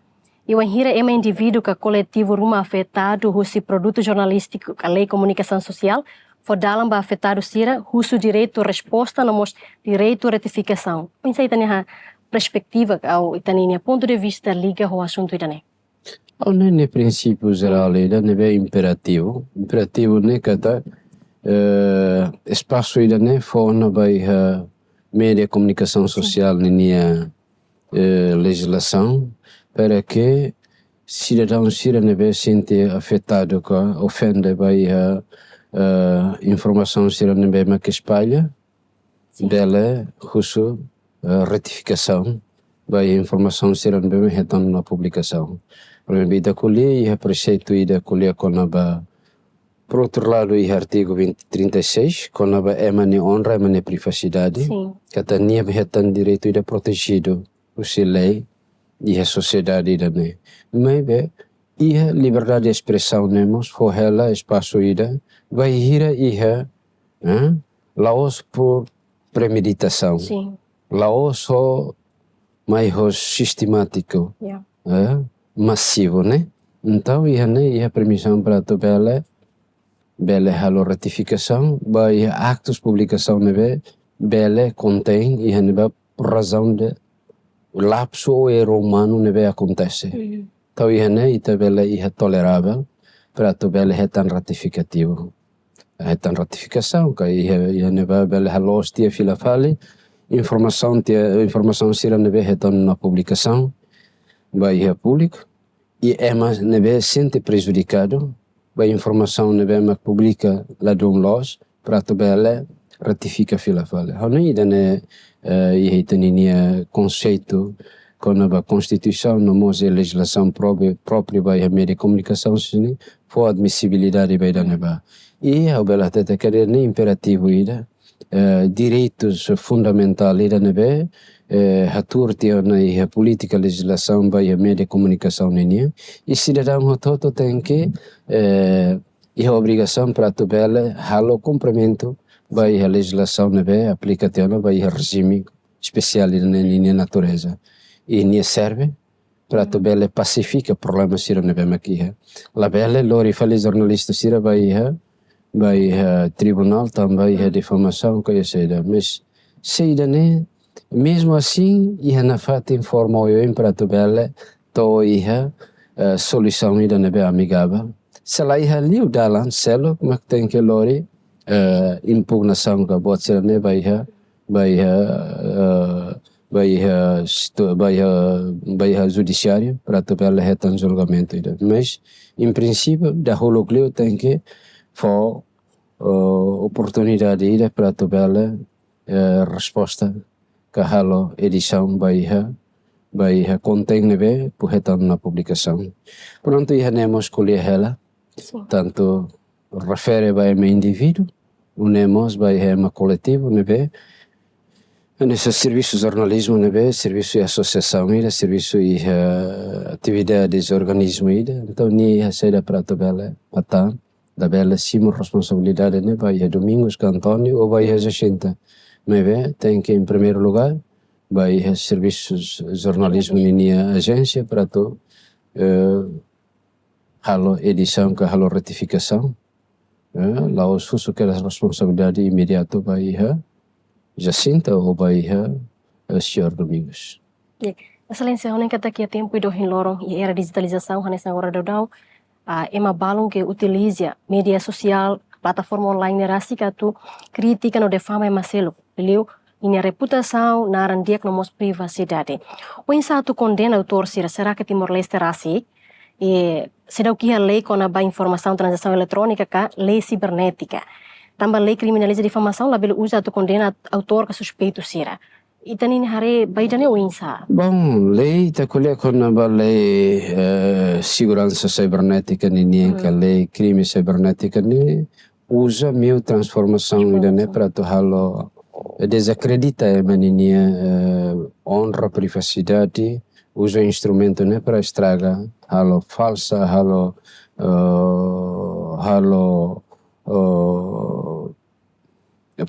I wainhira ema indivíduu ka koletivu ruma afetadu husi produtu jornalístiku ka lei komunikasaun sosiál, fó dalan ba afetadu sira, husu direitu resposta no mós direitu retifikasaun. Oinsá ita-nia perspetiva ka ita-nia pontu de vista liga ho asuntu ida-ne'e? Ha'u hanoin prinsípiu jerál ida ne'ebé imperativu. Imperativu ne'e katak, eh, espasu ida-ne'e fó ona ba iha média komunikasaun sosiál ninia, eh, lejizlasaun, para ke sidadaun sira ne'ebé sente afetadu ka ofende ba iha, eh, informasaun sira ne'ebé mak espalla, sin, bele husu, eh, retifikasaun ba iha informasaun sira ne'ebé mak hetan ona publikasaun. Porezemplu, ita ko'alia iha preseitu ida ko'alia kona-ba, por outro lado, iha artigu vinte, trinta e seis, kona-ba ema nia onra, ema nia privasidade, sin, katak nia hetan direitu ida protejidu husi lei iha sosiedade ida-ne'e. Maibé, iha liberdade de espresaun ne'e mós fó hela espasu ida, bainhira iha, eh, la'ós por premeditasaun. Sin. La'ós ho, mai ho sistemátiku. Ya. Eh, masivu, ne'e? Entaun, iha ne'e, iha permisaun para atu bele, bele halo retifikasaun, ba iha aktus publikasaun ne'ebé, bele kontein, iha ne'ebá, por razão de lapsu ou erru umanu ne'ebé akontese. Entaun iha ne'e ita bele iha toleravel para atu bele hetan ratifikativu. Hetan ratifikasaun ka iha, iha ne'ebá bele halo tiha fila fali informasaun tiha, informasaun sira ne'ebé hetan ona publikasaun ba iha públiku. I ema ne'ebé sente prejudikadu ba informasaun ne'ebé mak publika ladún loos para atu bele ratifika fila fali. Ha'u hanoin ida-ne'e, eh, iha ita-nia konseitu kona-ba konstituisaun no mós lejizlasaun própria, própria ba iha média komunikasaun sira-ne'e fó admisibilidade ba ida-ne'ebá. I ha'u bele hatete katak ne'e imperativu ida, eh, direitus fundamentál ida ne'ebé, eh, hatuur tiha ona iha polítika lejizlasaun ba iha média komunikasaun ninian. I sidadaun hotu-hotu tenke, eh, iha obrigasaun para atu bele halo kumprimentu ba iha lejizlasaun ne'ebé aplika tiha ona ba iha rejime espesiál ida-ne'e ninia natureza. I nia serve para atu bele pasifika problema sira ne'ebé mak iha. Labele lori fali jornalista sira ba iha, ba iha tribunál tanba iha difamasaun ka iha saida. Mas saida ne'e, mezmu asin, iha nafatin forma oioin para atu bele to'o iha, eh, solusaun ida ne'ebé amigavel. Se la iha liu dalan seluk mak tenke lori, eh, impugnasaun ka buat sira-ne'e ba iha, ba iha, eh, ba iha situ-, ba iha, ba iha judisiáriu para atu bele hetan julgamentu ida. Mas, em princípio, dahuluk liu tenke fó, eh, oportunidade ida para atu bele, eh, resposta ka halo edisaun ba iha, ba iha konten ne'ebé hetan ona publikasaun. Prontu, iha ne'e mós ko'alia hela, sin, tantu refere ba ema indivíduu, nune'e mós ba iha ema koletivu ne'ebé hanesan servisu jornalizmu ne'ebé, servisu iha asosiasaun ida, servisu iha atividades organizmu ida. Entaun, nia iha saida para atu bele hatán, labele simu responsabilidade ne'e ba iha Domingos ka António ou ba iha Jacinta. Maibé tenke, em primeiro lugar, ba iha servisu jornalizmu ninia ajénsia para atu, eh, halo edisaun ka halo ratifikasaun, eh, la'ós husu kedas responsabilidade imediatu ba iha Jacinta ou ba iha, eh, señór Domingos. Ya, Exelénsia, ha'u hanoin katak iha tempu ida ohin loron, iha era dijitalizasaun hanesan agora daudaun, ah, ema balun ke utiliza média sosiál, plataforma online ne'e rasik atu kritika no difama ema seluk. Liuliu ninia reputasaun, naran-di'ak no mós privasidade. Oinsá atu kondena autór sira, será ke Timor-Leste rasik, eh, seidauk iha lei kona-ba informasaun tranzasaun eletrónika ka lei sibernétika? Tanba lei kriminaliza difamasaun labele uza atu kondena autór ka suspeitu sira. Ita-nia haree ba ida-ne'e oinsá? Bom, lei, ita ko'alia kona-ba lei, eh, seguransa sibernétika ninian ka, hmm, lei krime sibernétika ne'e uza meiu transformasaun ida-ne'e, transformasaun, para atu halo, eh, dezakredita ema ninia, eh, onra, privasidade, uza instrumentu ne'e para estraga, halo falsa, halo, eh, halo, eh,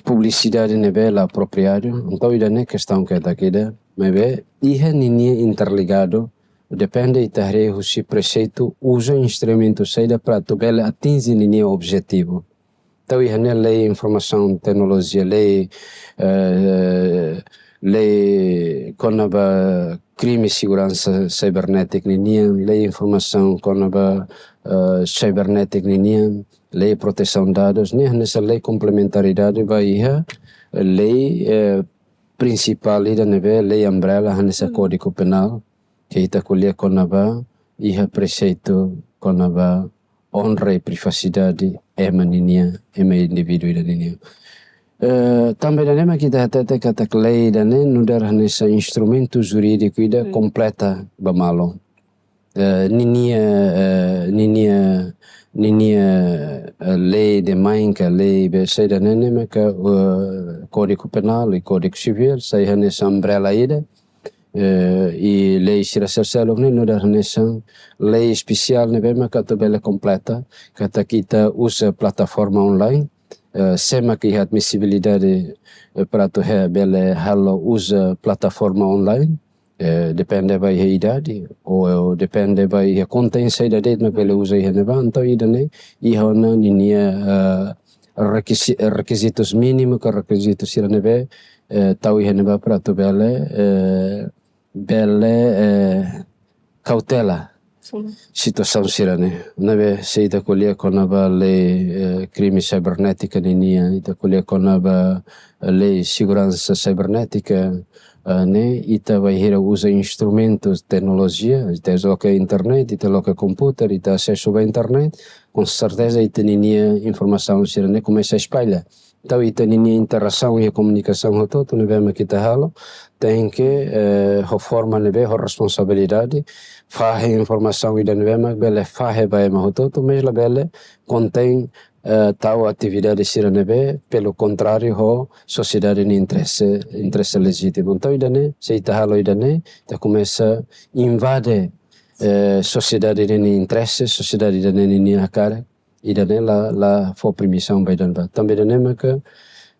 publisidade ne'ebé la apropriadu. Entaun, ida-ne'e kestaun ketak ida, maibé iha ninia interligadu, depende ita haree husi preseitu uza instrumentu saida para atu bele atinje ninia objetivu. Entaun, iha ne'e lei informasaun teknolojia, lei, eh, lei kona-ba krime seguransa sibernétika ninian, lei informasaun kona-ba, eh, sibernétika ninian, lei protesaun dadus, ne'e hanesan lei komplementaridade ba iha lei, eh, prinsipál ida ne'ebé lei umbrella hanesan, hmm, Kódigu Penál, ke ita ko'alia kona-ba iha preseitu kona-ba onra i privasidade ema ninian, ema indivíduu ida ninian. Eh, tanba ida-ne'e mak ita hatete katak lei ida-ne'e nu'udar hanesan instrumentu jurídiku ida, hmm, kompleta ba malu. Eh, ninia, eh, ninia, ninia, eh, lei de main ka lei be saida ne'e ne'e maka, eh, Kódigu Penál i Kódigu Sivíl sai hanesan umbrella ida, eh, i lei sira seluk-seluk ne'e nu'udar hanesan lei espesiál ne'ebé maka atu bele kompleta, katak ita uza plataforma online, eh, sé mak iha admisibilidade, eh, para atu he-, bele halo uza plataforma online, eh, depende ba iha idade, ou, ou depende ba iha konten saida de'it mak bele uza iha ne'ebá, entaun ida-ne'e iha ona ninia, eh, rekisi-, rekizitus mínimu ka rekizitu sira ne'ebé, eh, tau iha ne'ebá para atu bele, eh, bele, eh, kautela situasaun sira-ne'e. Ne'ebé se ita ko'alia kona-ba lei, eh, krime sibernétika ninian, ita ko'alia kona-ba, eh, lei seguransa sibernétika, eh, ne'e, ita bainhira uza instrumentus teknolojia, ita loke internet, ita loke komputadór, ita asesu ba internet, konserteza ita-ninia informasaun sira-ne'e komesa espalla. Entaun ita-ninia interasaun i komunikasaun hotu-hotu ne'ebé mak ita halo, tenke, eh, ho forma ne'ebé, ho responsabilidade, fahe informasaun ida ne'ebé mak bele fahe ba ema hotu-hotu, mas labele kontein, eh, tau atividade sira ne'ebé, pelo contrário, ho sosiedade nia interese, interese lejítimu. Entaun ida-ne'e, se ita halo ida-ne'e, ita komesa invade, eh, sosiedade nia interese, sosiedade ida-ne'e nia hakarak, ida-ne'e la, la fó permisaun ba ida-ne'ebá. Tanba ida-ne'e maka,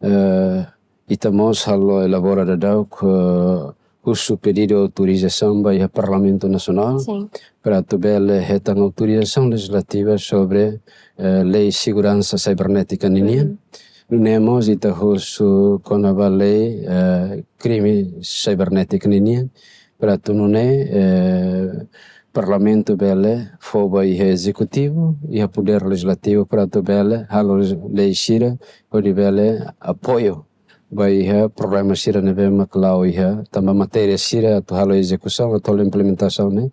eh, ita mós halo elabora daudaun, eh, husu pedidu autorizasaun ba iha Parlamentu Nasionál, sin, para atu bele hetan autorizasaun lejizlativa sobre, eh, lei seguransa sibernétika ninian. Mm. Nune'e mós ita husu kona-ba lei, eh, krime sibernétika ninian, para atu nune'e, eh, Parlamentu bele fó ba iha Ezekutivu, iha Podér Lejizlativu, para atu bele halo lei sira hodi bele apoiu ba iha problema sira ne'ebé mak la'o iha, tanba matéria sira atu halo ezekusaun, atu halo implementasaun ne'e,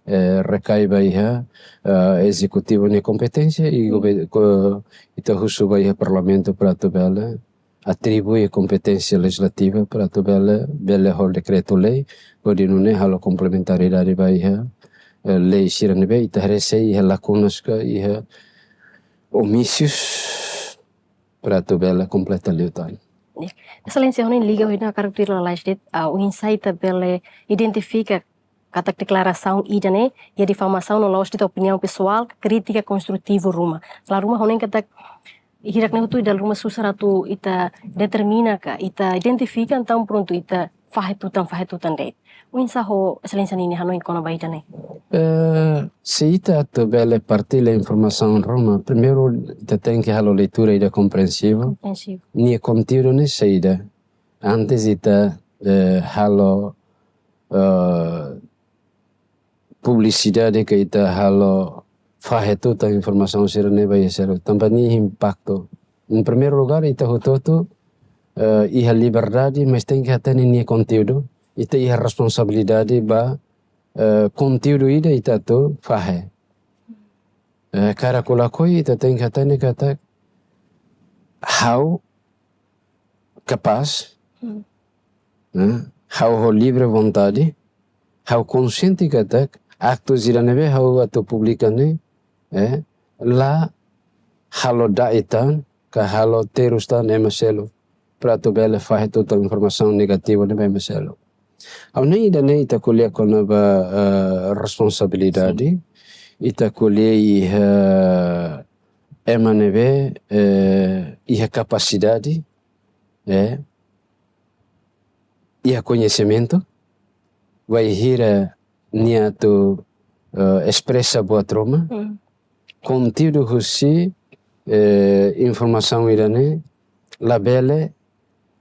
eh, rekái ba iha, eh, Ezekutivu nia kompeténsia i, sin, gover-, ko-, ita husu ba iha Parlamentu para atu bele atribui kompeténsia lejizlativa para atu bele, bele halo dekretu-lei, hodi nune'e halo komplementaridade ba iha, eh, lei sira ne'ebé ita haree se iha lakunas ka iha omísius para atu bele kompleta liután. Exelénsia, ha'u hanoin liga ho ida-ne'e, hakarak tuir lalais de'it, ah, oinsá ita bele identifika katak deklarasaun ida-ne'e iha difamasaun no la'ós de'it opiniaun pesoál, krítika konstrutivu ruma. Dala ruma ha'u hanoin katak hirak-ne'e hotu dala ruma susar atu ita determina ka, ita identifika, entaun prontu ita fahe tutan, fahe tutan de'it. Oinsá ho Exelénsia ninia hanoin kona-ba ida-ne'e? Eh, se ita atu bele partilla informasaun ruma, primeiru ita tenke halo leitura ida komprensivu. Komprensivu. Nia konteúdu ne'e saida. Antes ita, eh, halo, eh, publisidade ka ita halo fahe tutan informasaun sira-ne'e ba iha seluk. Tanba nia impaktu. Em primeiro lugar, ita hotu-hotu, eh, iha liberdade, mas tenke hatene nia konteúdu. Ita iha responsabilidade ba, eh, konteúdu ida ita atu fahe. Eh, karik lakohi ita tenke hatene katak ha'u kapás, hmm, eh, ha'u ho livre vontade, ha'u konsiente katak aktu sira ne'ebé ha'u atu publika ne'e, eh, la halo da'et tan, ka halo terus tan ema seluk, para atu bele fahe tutan informasaun negativu ne'e ba ema seluk. Ha'u hanoin ida-ne'e ita ko'alia kona-ba, eh, responsabilidade, sin, ita ko'alia iha ema ne'ebé, eh, iha kapasidade, eh, iha koñesimentu, bainhira nia atu, eh, espresa buat ruma. Hmm. Konteúdu husi, eh, informasaun ida-ne'e labele,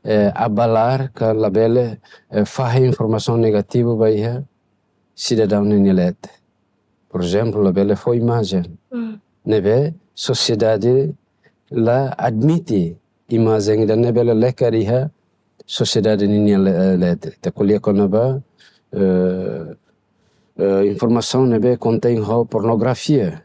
eh, abalar ka labele, eh, fahe informasaun negativu ba iha sidadaun ninia leet. Por ezemplu, labele fó imajen. Hmm. Ne'ebé sosiedade la admite imajen ida-ne'e bele lekar iha sosiedade ninia le-, eh, leet. Ita ko'alia kona-ba, eh, eh, informasaun ne'ebé kontein ho pornografia.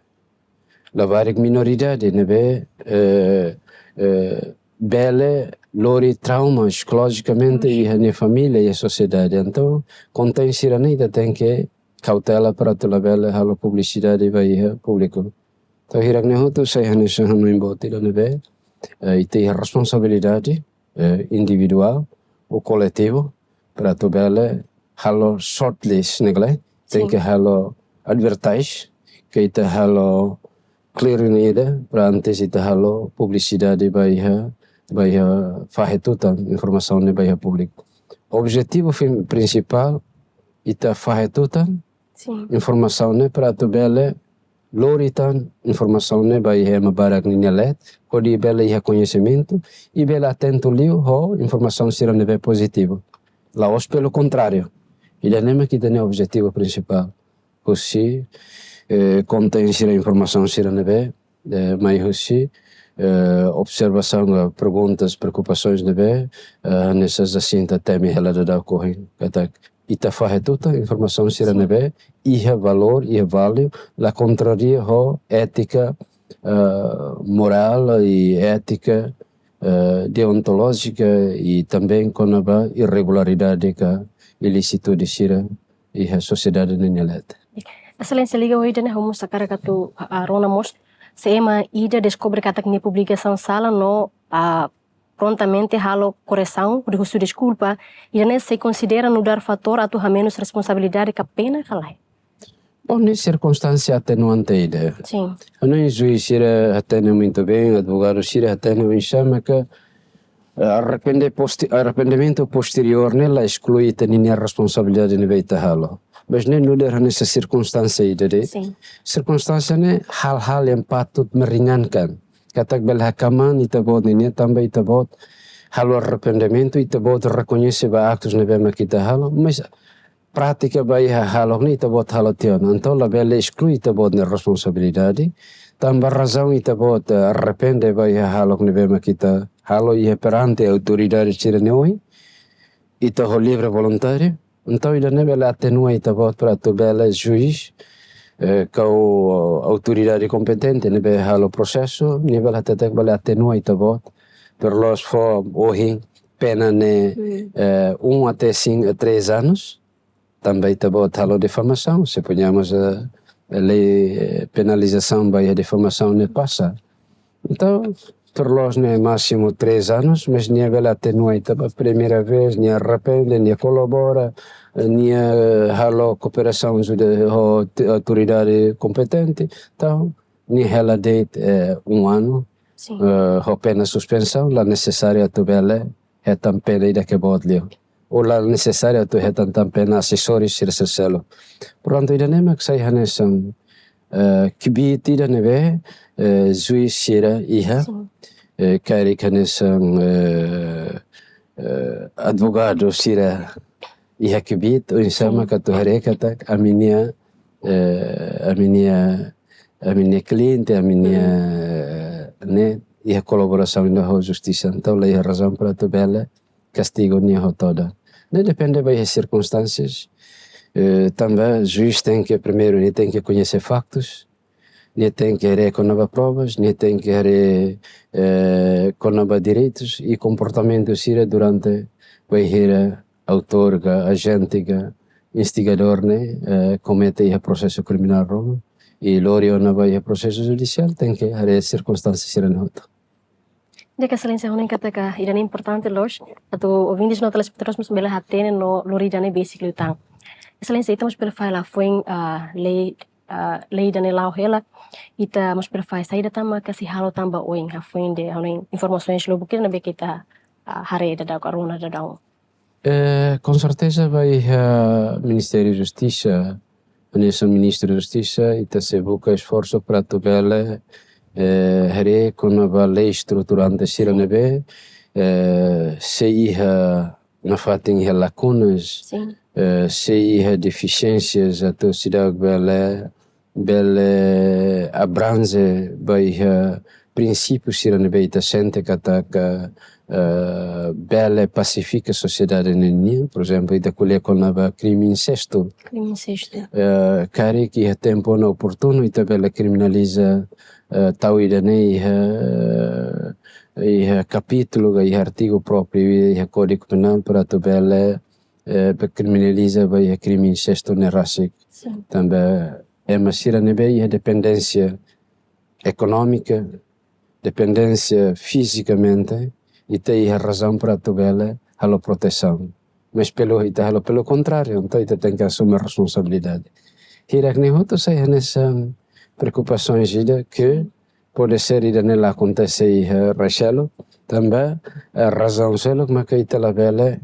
Labarik minoridade ne'ebé, eh, eh, bele lori trauma psikolojikamente, sin, iha nia família, iha sosiedade. Entaun, konteúdu sira-ne'e ita tenke kautela para atu labele halo publisidade ba iha públiku. Entaun hirak-ne'e hotu sai hanesan hanoin boot ida ne'ebé, eh, ita iha responsabilidade, eh, individuál ou koletivu, para atu bele halo shortlist ne'e kala, sin, tenke halo advertise, ke ita halo clear ne'e ida, para antes ita halo publisidade ba iha, ba iha fahe tutan informasaun ne'e ba iha públiku. Objetivu fin-, prinsipál, ita fahe tutan, sin, informasaun ne'e para atu bele lori tan informasaun ne'e ba iha ema barak ninia leet, hodi bele iha koñesimentu, i bele atentu liu ho informasaun sira ne'ebé pozitivu. La'ós pelo contrário. Ida-ne'e mak ita-nia objetivu prinsipál. Husi, eh, konteúdu sira, informasaun sira ne'ebé, eh, mai husi, eh, observasaun ka perguntas, preokupasaun ne'ebé, eh, hanesan Jacinta temi hela daudauk ohin. Katak ita fahe tutan informasaun sira ne'ebé iha valór, iha value, la kontraria ho étika, eh, morál i étika, eh, deontolójika i também kona-ba irregularidade ka ilísitu sira iha sosiedade ninia leet. Exelénsia, liga ho ida-ne'e, ha'u mós hakarak atu, ah, rona mós, se ema ida deskobre katak nia publikasaun sala no, ah, prontamente halo korresaun, hodi husu deskulpa, ida-ne'e sei konsidera nu'udar fatór atu hamenus responsabilidade ka pena ka lae? Bom, ne'e sirkunstánsia atenuante ida. Sin. Ha'u hanoin juís sira hatene muito bem, advogadu sira hatene oinsá maka, eh, arrepende posti-, arrependimentu posteriór ne'e la esklui ita-nia responsabilidade ne'ebé ita halo. Mas ne'e nu'udar hanesan sirkunstánsia ida de'it. Sin. Sirkunstánsia ne'e hal-hal yang patut meringankan. Katak bele hakmaan ita-boot ninia, tanba ita-boot halo arrependimentu, ita-boot rekoñese ba aktus ne'ebé mak ita halo, mas prátika ba iha hahalok ne'e ita-boot halo tiha ona. Entaun labele esklui ita-boot nia responsabilidade. Tanba razaun ita-boot, eh, arrepende ba iha hahalok ne'ebé mak ita halo iha perante autoridade sira-ne'e oin, ita ho livre voluntáriu. Entaun ida-ne'e bele atenua ita-boot para atu bele juís, eh, ka autoridade kompetente ne'ebé halo prosesu, nia bele hatete katak bele atenua ita-boot. Tuir loos fó ohin pena ne'e, eh, um até cinco, três anos. Tanba ita-boot halo difamasaun, suponhamos, eh, lei, eh, penalizasaun ba iha difamasaun ne'e pasa. Entaun, tuir loos ne'e másimu três anos, mas nia bele atenua ita ba primeira vez, nia arrepende, nia kolabora, eh, nia, eh, halo kooperasaun judi-, ho te-, autoridade kompetente. Entaun, nia hela de'it, eh, um ano, Sin. eh, ho pena suspensaun, la nesesáriu atu bele hetan pena ida ke boot liu. Ou la nesesáriu atu hetan tan pena asesóriu sira seluk. Portantu, ida-ne'e mak sai hanesan, eh, kbiit ida ne'ebé, eh, juís sira iha, Sin. eh, karik hanesan, eh, eh, advogadu sira iha kbiit, oinsá mak atu haree katak ami-nia, eh, ami-nia, ami-nia kliente, ami-nia, Hmm. eh, ne'e, iha kolaborasaun ida ho justisa, entaun la iha razaun para atu bele kastigu nia ho todan. Ne'e depende ba iha sirkunstánsias. Eh, tanba juís tenke, primeiru, nia tenke koñese faktus, nia tenke haree kona-ba provas, nia tenke haree, eh, kona-ba direitus i komportamentu sira durante bainhira autór ka ajente ka instigadór ne'e, eh, komete iha prosesu kriminál ruma i lori ona ba iha prosesu judisiál, tenke haree sirkunstánsia sira-ne'e hotu. Di'ak, Exelénsia, ha'u hanoin katak ida-ne'e importante loos, atu ouvintes no telespetadores mós bele hatene no lori ida-ne'e besik liután. Exelénsia, ita mós bele fahe hela foin, ah, lei, ah, lei ida-ne'e la'o hela, ita mós bele fahe saida tan mak sei halo tan ba oin, hafoin de, ha'u hanoin informasaun lubuk ida ne'ebé ke ita, ah, haree daudaun, ka rona daudaun. Eh, com certeza ba iha Ministériu Justisa, hanesan Ministru Justisa, ita sei buka esforsu para atu bele, eh, haree kona-ba lei estruturante sira Sin. ne'ebé, eh, se iha nafatin iha lakunas, Sin. eh, se iha defisiénsias atu seidauk bele bele abranje ba iha prinsípiu sira ne'ebé ita sente katak, eh, bele pasifika sosiedade ne'e nian, por ezemplu, ita ko'alia kona-ba krime insestu. Krime insestu. Eh, karik iha tempu no oportunu ita bele kriminaliza, eh, tau ida-ne'e iha, iha kapítulu ka iha artigu própriu iha Kódigu Penál para atu bele, eh, be kriminaliza ba iha krime insestu ne'e rasik. Sin. Tanba ema sira ne'ebé iha dependénsia ekonómika, dependénsia fizikamente, ita iha razaun para atu bele halo protesaun. Mas pelu ita halo pelu kontráriu, entaun ita tenke asume responsabilidade. Hirak ne'e hotu sai hanesan preokupasaun ida ke pode ser ida-ne'e la akontese iha rai seluk, tanba, eh, razaun seluk maka ita labele,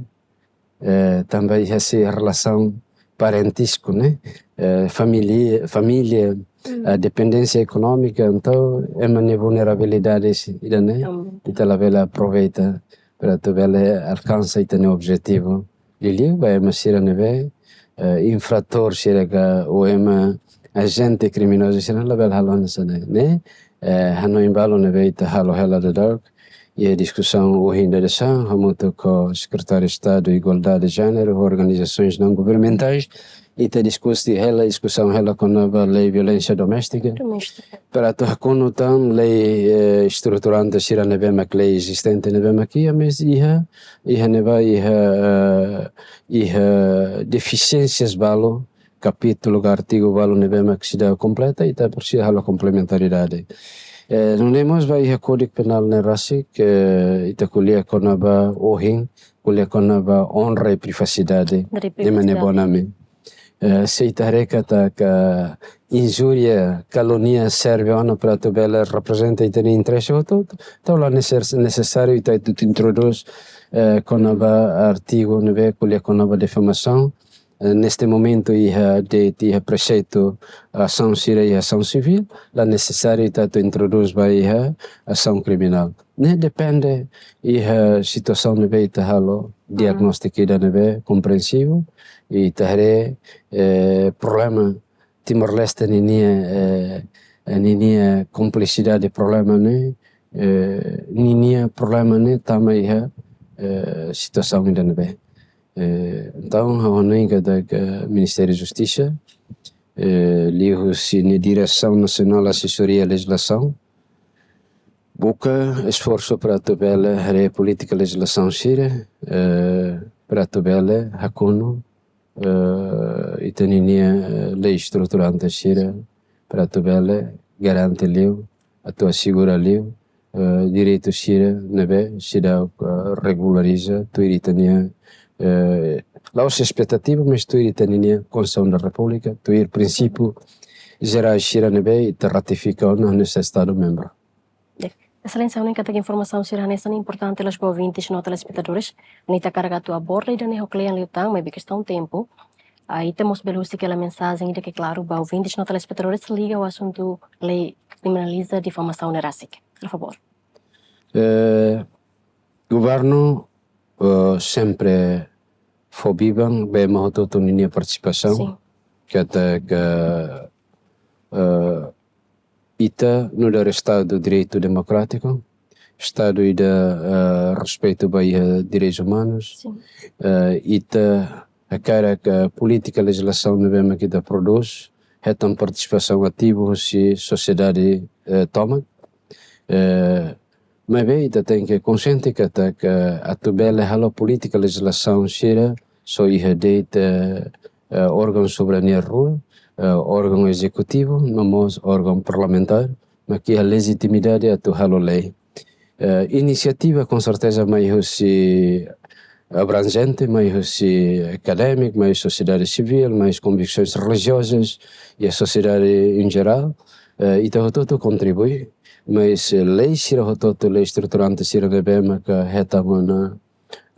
eh, tanba iha sei relasaun parentísku, ne'e? Eh, família, família, Hmm. eh, dependénsia ekonómika, entaun ema nia vulnerabilidade sira-ne'e, Aumenta. ita labele aproveita para atu bele alkansa ita-nia objetivu. Liuliu ba ema sira ne'ebé, eh, infratór sira ka ou ema ajente kriminozu sira labele halo hanesan ne'e, ne'e. Eh, hanoin balu ne'ebé ita halo hela dadauk iha diskusaun ohin dadeer-saan, hamutuk ho Sekretáriu Estadu Igualdade Jéneru, organizasoens não governamentais, ita diskute hela, diskusaun hela kona-ba lei violénsia doméstika. Doméstika. Para atu hakonu tan lei, eh, estruturante sira ne'ebé mak lei ezistente ne'ebé mak iha, mas iha, iha ne'ebá, iha, eh, iha defisiénsias balu, kapítulu ka artigu balu ne'ebé mak seidauk kompleta, ita presiza halo komplementaridade. Eh, nune'e mós ba iha Kódigu Penál ne'e rasik, eh, ita ko'alia kona-ba ohin, ko'alia kona-ba onra i privasidade. Onra i ema nia privasidade. Boot ami. Eh, se ita haree katak injúria, kalunia serve ona para atu bele reprezenta ita-nia interese hotu, entaun la neses-, nesesáriu ita atu introdús, eh, kona-ba artigu ne'ebé ko'alia kona-ba difamasaun. Eh, neste momentu iha de'it, iha preseitu asaun sira iha asaun sivíl, la nesesáriu ita atu introdús ba iha asaun kriminál. Ne'e depende iha situasaun ne'ebé ita halo, mhm, diagnóstiku ida ne'ebé komprensivu, i ita haree, eh, problema Timor-Leste ninia, eh, eh, ninia kompleksidade problema ne'e, eh, ninia problema ne'e tama iha, eh, situasaun ida ne'ebé. Eh, entaun, ha'u hanoin katak Ministériu Justisa, eh, liuhusi nia Diresaun Nasionál Asesoria Lejizlasaun, buka esforsu para atu bele haree polítika lejizlasaun sira, eh, para atu bele hakonu, eh, ita ninia, eh, lei estruturante sira, para atu bele garante liu, atu asegura liu, eh, direitu sira ne'ebé seidauk, eh, regulariza tuir ita-nia, eh, la'ós espetativa, mas tuir ita ninia Konstituisaun da Repúblika, tuir prinsípiu jerál sira ne'ebé ita ratifika ona hanesan Estadu membru. Exelénsia, ha'u hanoin katak informasaun sira hanesan ne'e importante loos ba ouvintes no telespetadores. Ne'e ita hakarak atu aborda ida-ne'e ho kle'an liután, maibé kestaun tempu. Ah, ita mós bele husik hela mensajen ida ke klaru ba ouvintes no telespetadores liga ho asuntu lei kriminaliza difamasaun ne'e rasik. Por favór. Eh, governu, eh, sempre fó biban ba ema hotu-hotu ninia partisipasaun. Sin. Katak, eh, ita nu'udar Estadu direitu demokrátiku, Estadu ida, eh, respeitu ba iha direitus umanus. Sin. Eh, ita hakarak, eh, polítika lejizlasaun ne'ebé mak ita prodús hetan partisipasaun ativu husi sosiedade, eh, tomak. Eh, maibé ita tenke konxiente katak atu bele halo polítika lejizlasaun sira só iha de'it, eh, eh, órgaun soberania rua, eh, órgaun ezekutivu, no mós órgaun parlamentár, mak iha lejitimidade atu halo lei. Eh, inisiativa, com certeza, mai husi abranjente, mai husi akadémiku, mai sosiedade sivíl, mai konviksoens relijiozas, i a sosiedade em geral, eh, ita hotu-hotu kontribui, mas, eh, lei sira hotu-hotu, lei estruturante sira ne'ebé maka hetan ona,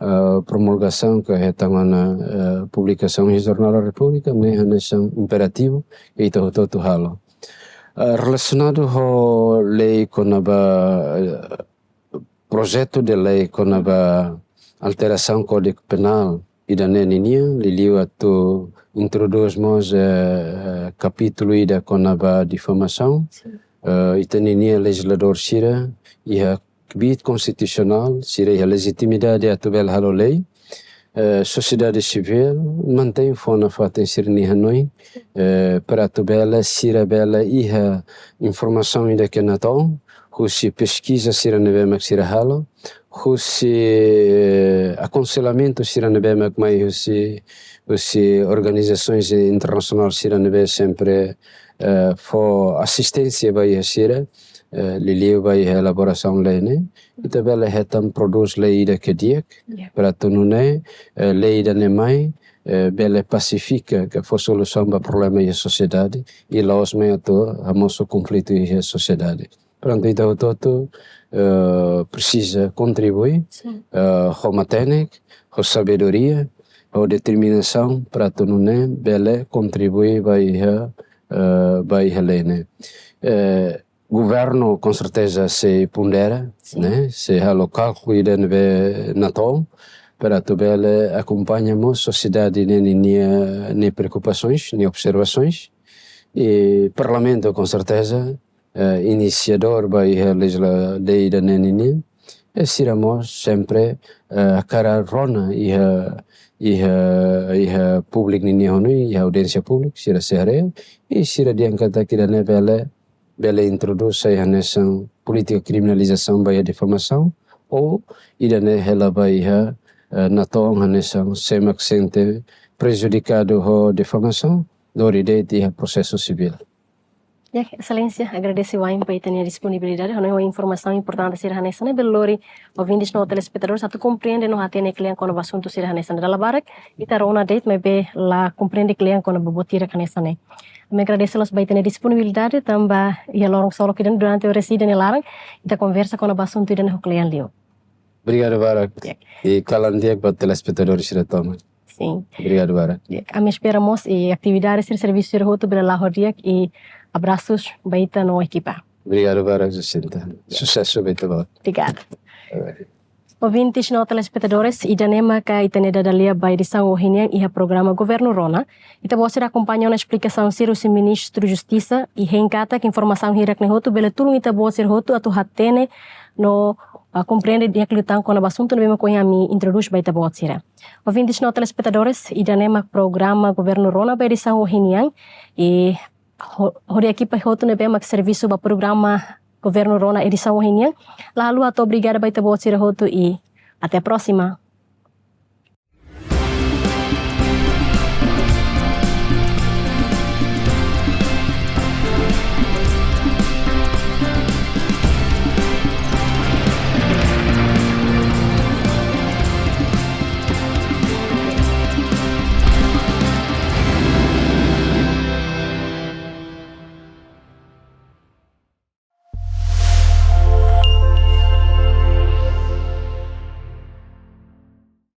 eh, promulgasaun, ka hetan ona, eh, publikasaun iha Jornál da Repúblika, ne'e hanesan imperativu, ita hotu-hotu halo. Eh, relasionadu ho lei kona-ba, eh, projetu de lei kona-ba alterasaun Kódigu Penál ida-ne'e ninian, liuliu atu introdús mós, eh, kapítulu ida kona-ba difamasaun. Sin. Eh, ita ninia lejizladór sira iha kbiit konstitusionál, sira iha lejitimidade atu bele halo lei. Eh, sosiedade sivíl mantein fó nafatin sira-nia hanoin, eh, para atu bele, sira bele iha informasaun ida ke natoon, husi peskiza sira ne'ebé mak sira halo, husi, eh, akonselhamentu sira ne'ebé mak mai husi, husi organizasoens internasionál sira ne'ebé sempre, eh, fó asisténsia ba iha sira, eh, liuliu ba iha elaborasaun lei ne'e, ita bele hetan prodús lei ida ke di'ak, ya, para atu nune'e, eh, lei ida-ne'e mai, eh, bele pasifika, ke fó solusaun ba problema iha sosiedade, i la'ós mai atu hamosu konflitu iha sosiedade. Prontu, ita hotu-hotu, eh, presiza kontribui, sin, eh, ho matenek, ho sabedoria, ho determinasaun, para atu nune'e bele kontribui ba iha, eh, ba iha lei ne'e. Eh, governu, com certeza, sei pondera, sin, ne'e, sei halo kálkulu ida ne'ebé natoon, para atu bele akompaña mós sosiedade ne'e ninia, nia preokupasoens, nia observasoens. I Parlamentu, com certeza, eh, inisiadór ba iha lejizla-, lei ida-ne'e nian, i sira mós sempre, eh, hakarak rona iha, iha, iha públiku ninia hanoin, iha audiénsia públika, sira sei haree, i sira dehan katak ida-ne'e bele, bele introdús sai hanesan polítika kriminalizasaun ba iha difamasaun, ou ida-ne'e hela ba iha, eh, natoon hanesan sé mak sente prejudikadu ho difamasaun, lori de'it iha prosesu sivíl. Ya, Exelénsia, agradese wa'in ba ita-nia disponibilidade, hanoin ho informasaun importante sira hanesan ne'e, bele lori ouvintes no telespetadores atu komprende no hatene kle'an kona-ba asuntu sira hanesan ne'e. Dala barak ita rona de'it, maibé la komprende kle'an kona-ba buat hirak hanesan ne'e. Ami agradese loos ba ita-nia disponibilidade, tanba iha loron ksolok ida-ne'e durante oras ida nia laran, ita konversa kona-ba asuntu ida-ne'e ho kle'an liu. Obrigadu barak. Ya. I kalan di'ak ba telespetadores sira tomak. Sin. Obrigadu barak. Ya, ami espera mós i atividade sira, servisu sira hotu bele la'o di'ak, i abrasus ba ita no ekipa. Obrigadu barak, Jacinta. Susesu ba ita-boot. Obrigada. Obrigadu. Ouvintes no telespetadores, ida-ne'e maka ita-nia dada-lia ba edisaun ohin nian iha programa Governu Rona. Ita-boot sira akompaña ona esplikasaun sira husi Ministru Justisa, i hein katak informasaun hirak ne'e hotu bele tulun ita-boot sira hotu atu hatene no, ah, komprende di'ak liután kona-ba asuntu ne'ebé mak ohin ami introdús ba ita-boot sira. Ouvintes no telespetadores, ida-ne'e mak programa Governu Rona ba edisaun ohin nian, i ho-, hodi ekipa hotu ne'ebé mak servisu ba programa Governu Rona edisaun ohin nian, la haluha hato'o obrigada ba ita-boot sira hotu i até a próxima.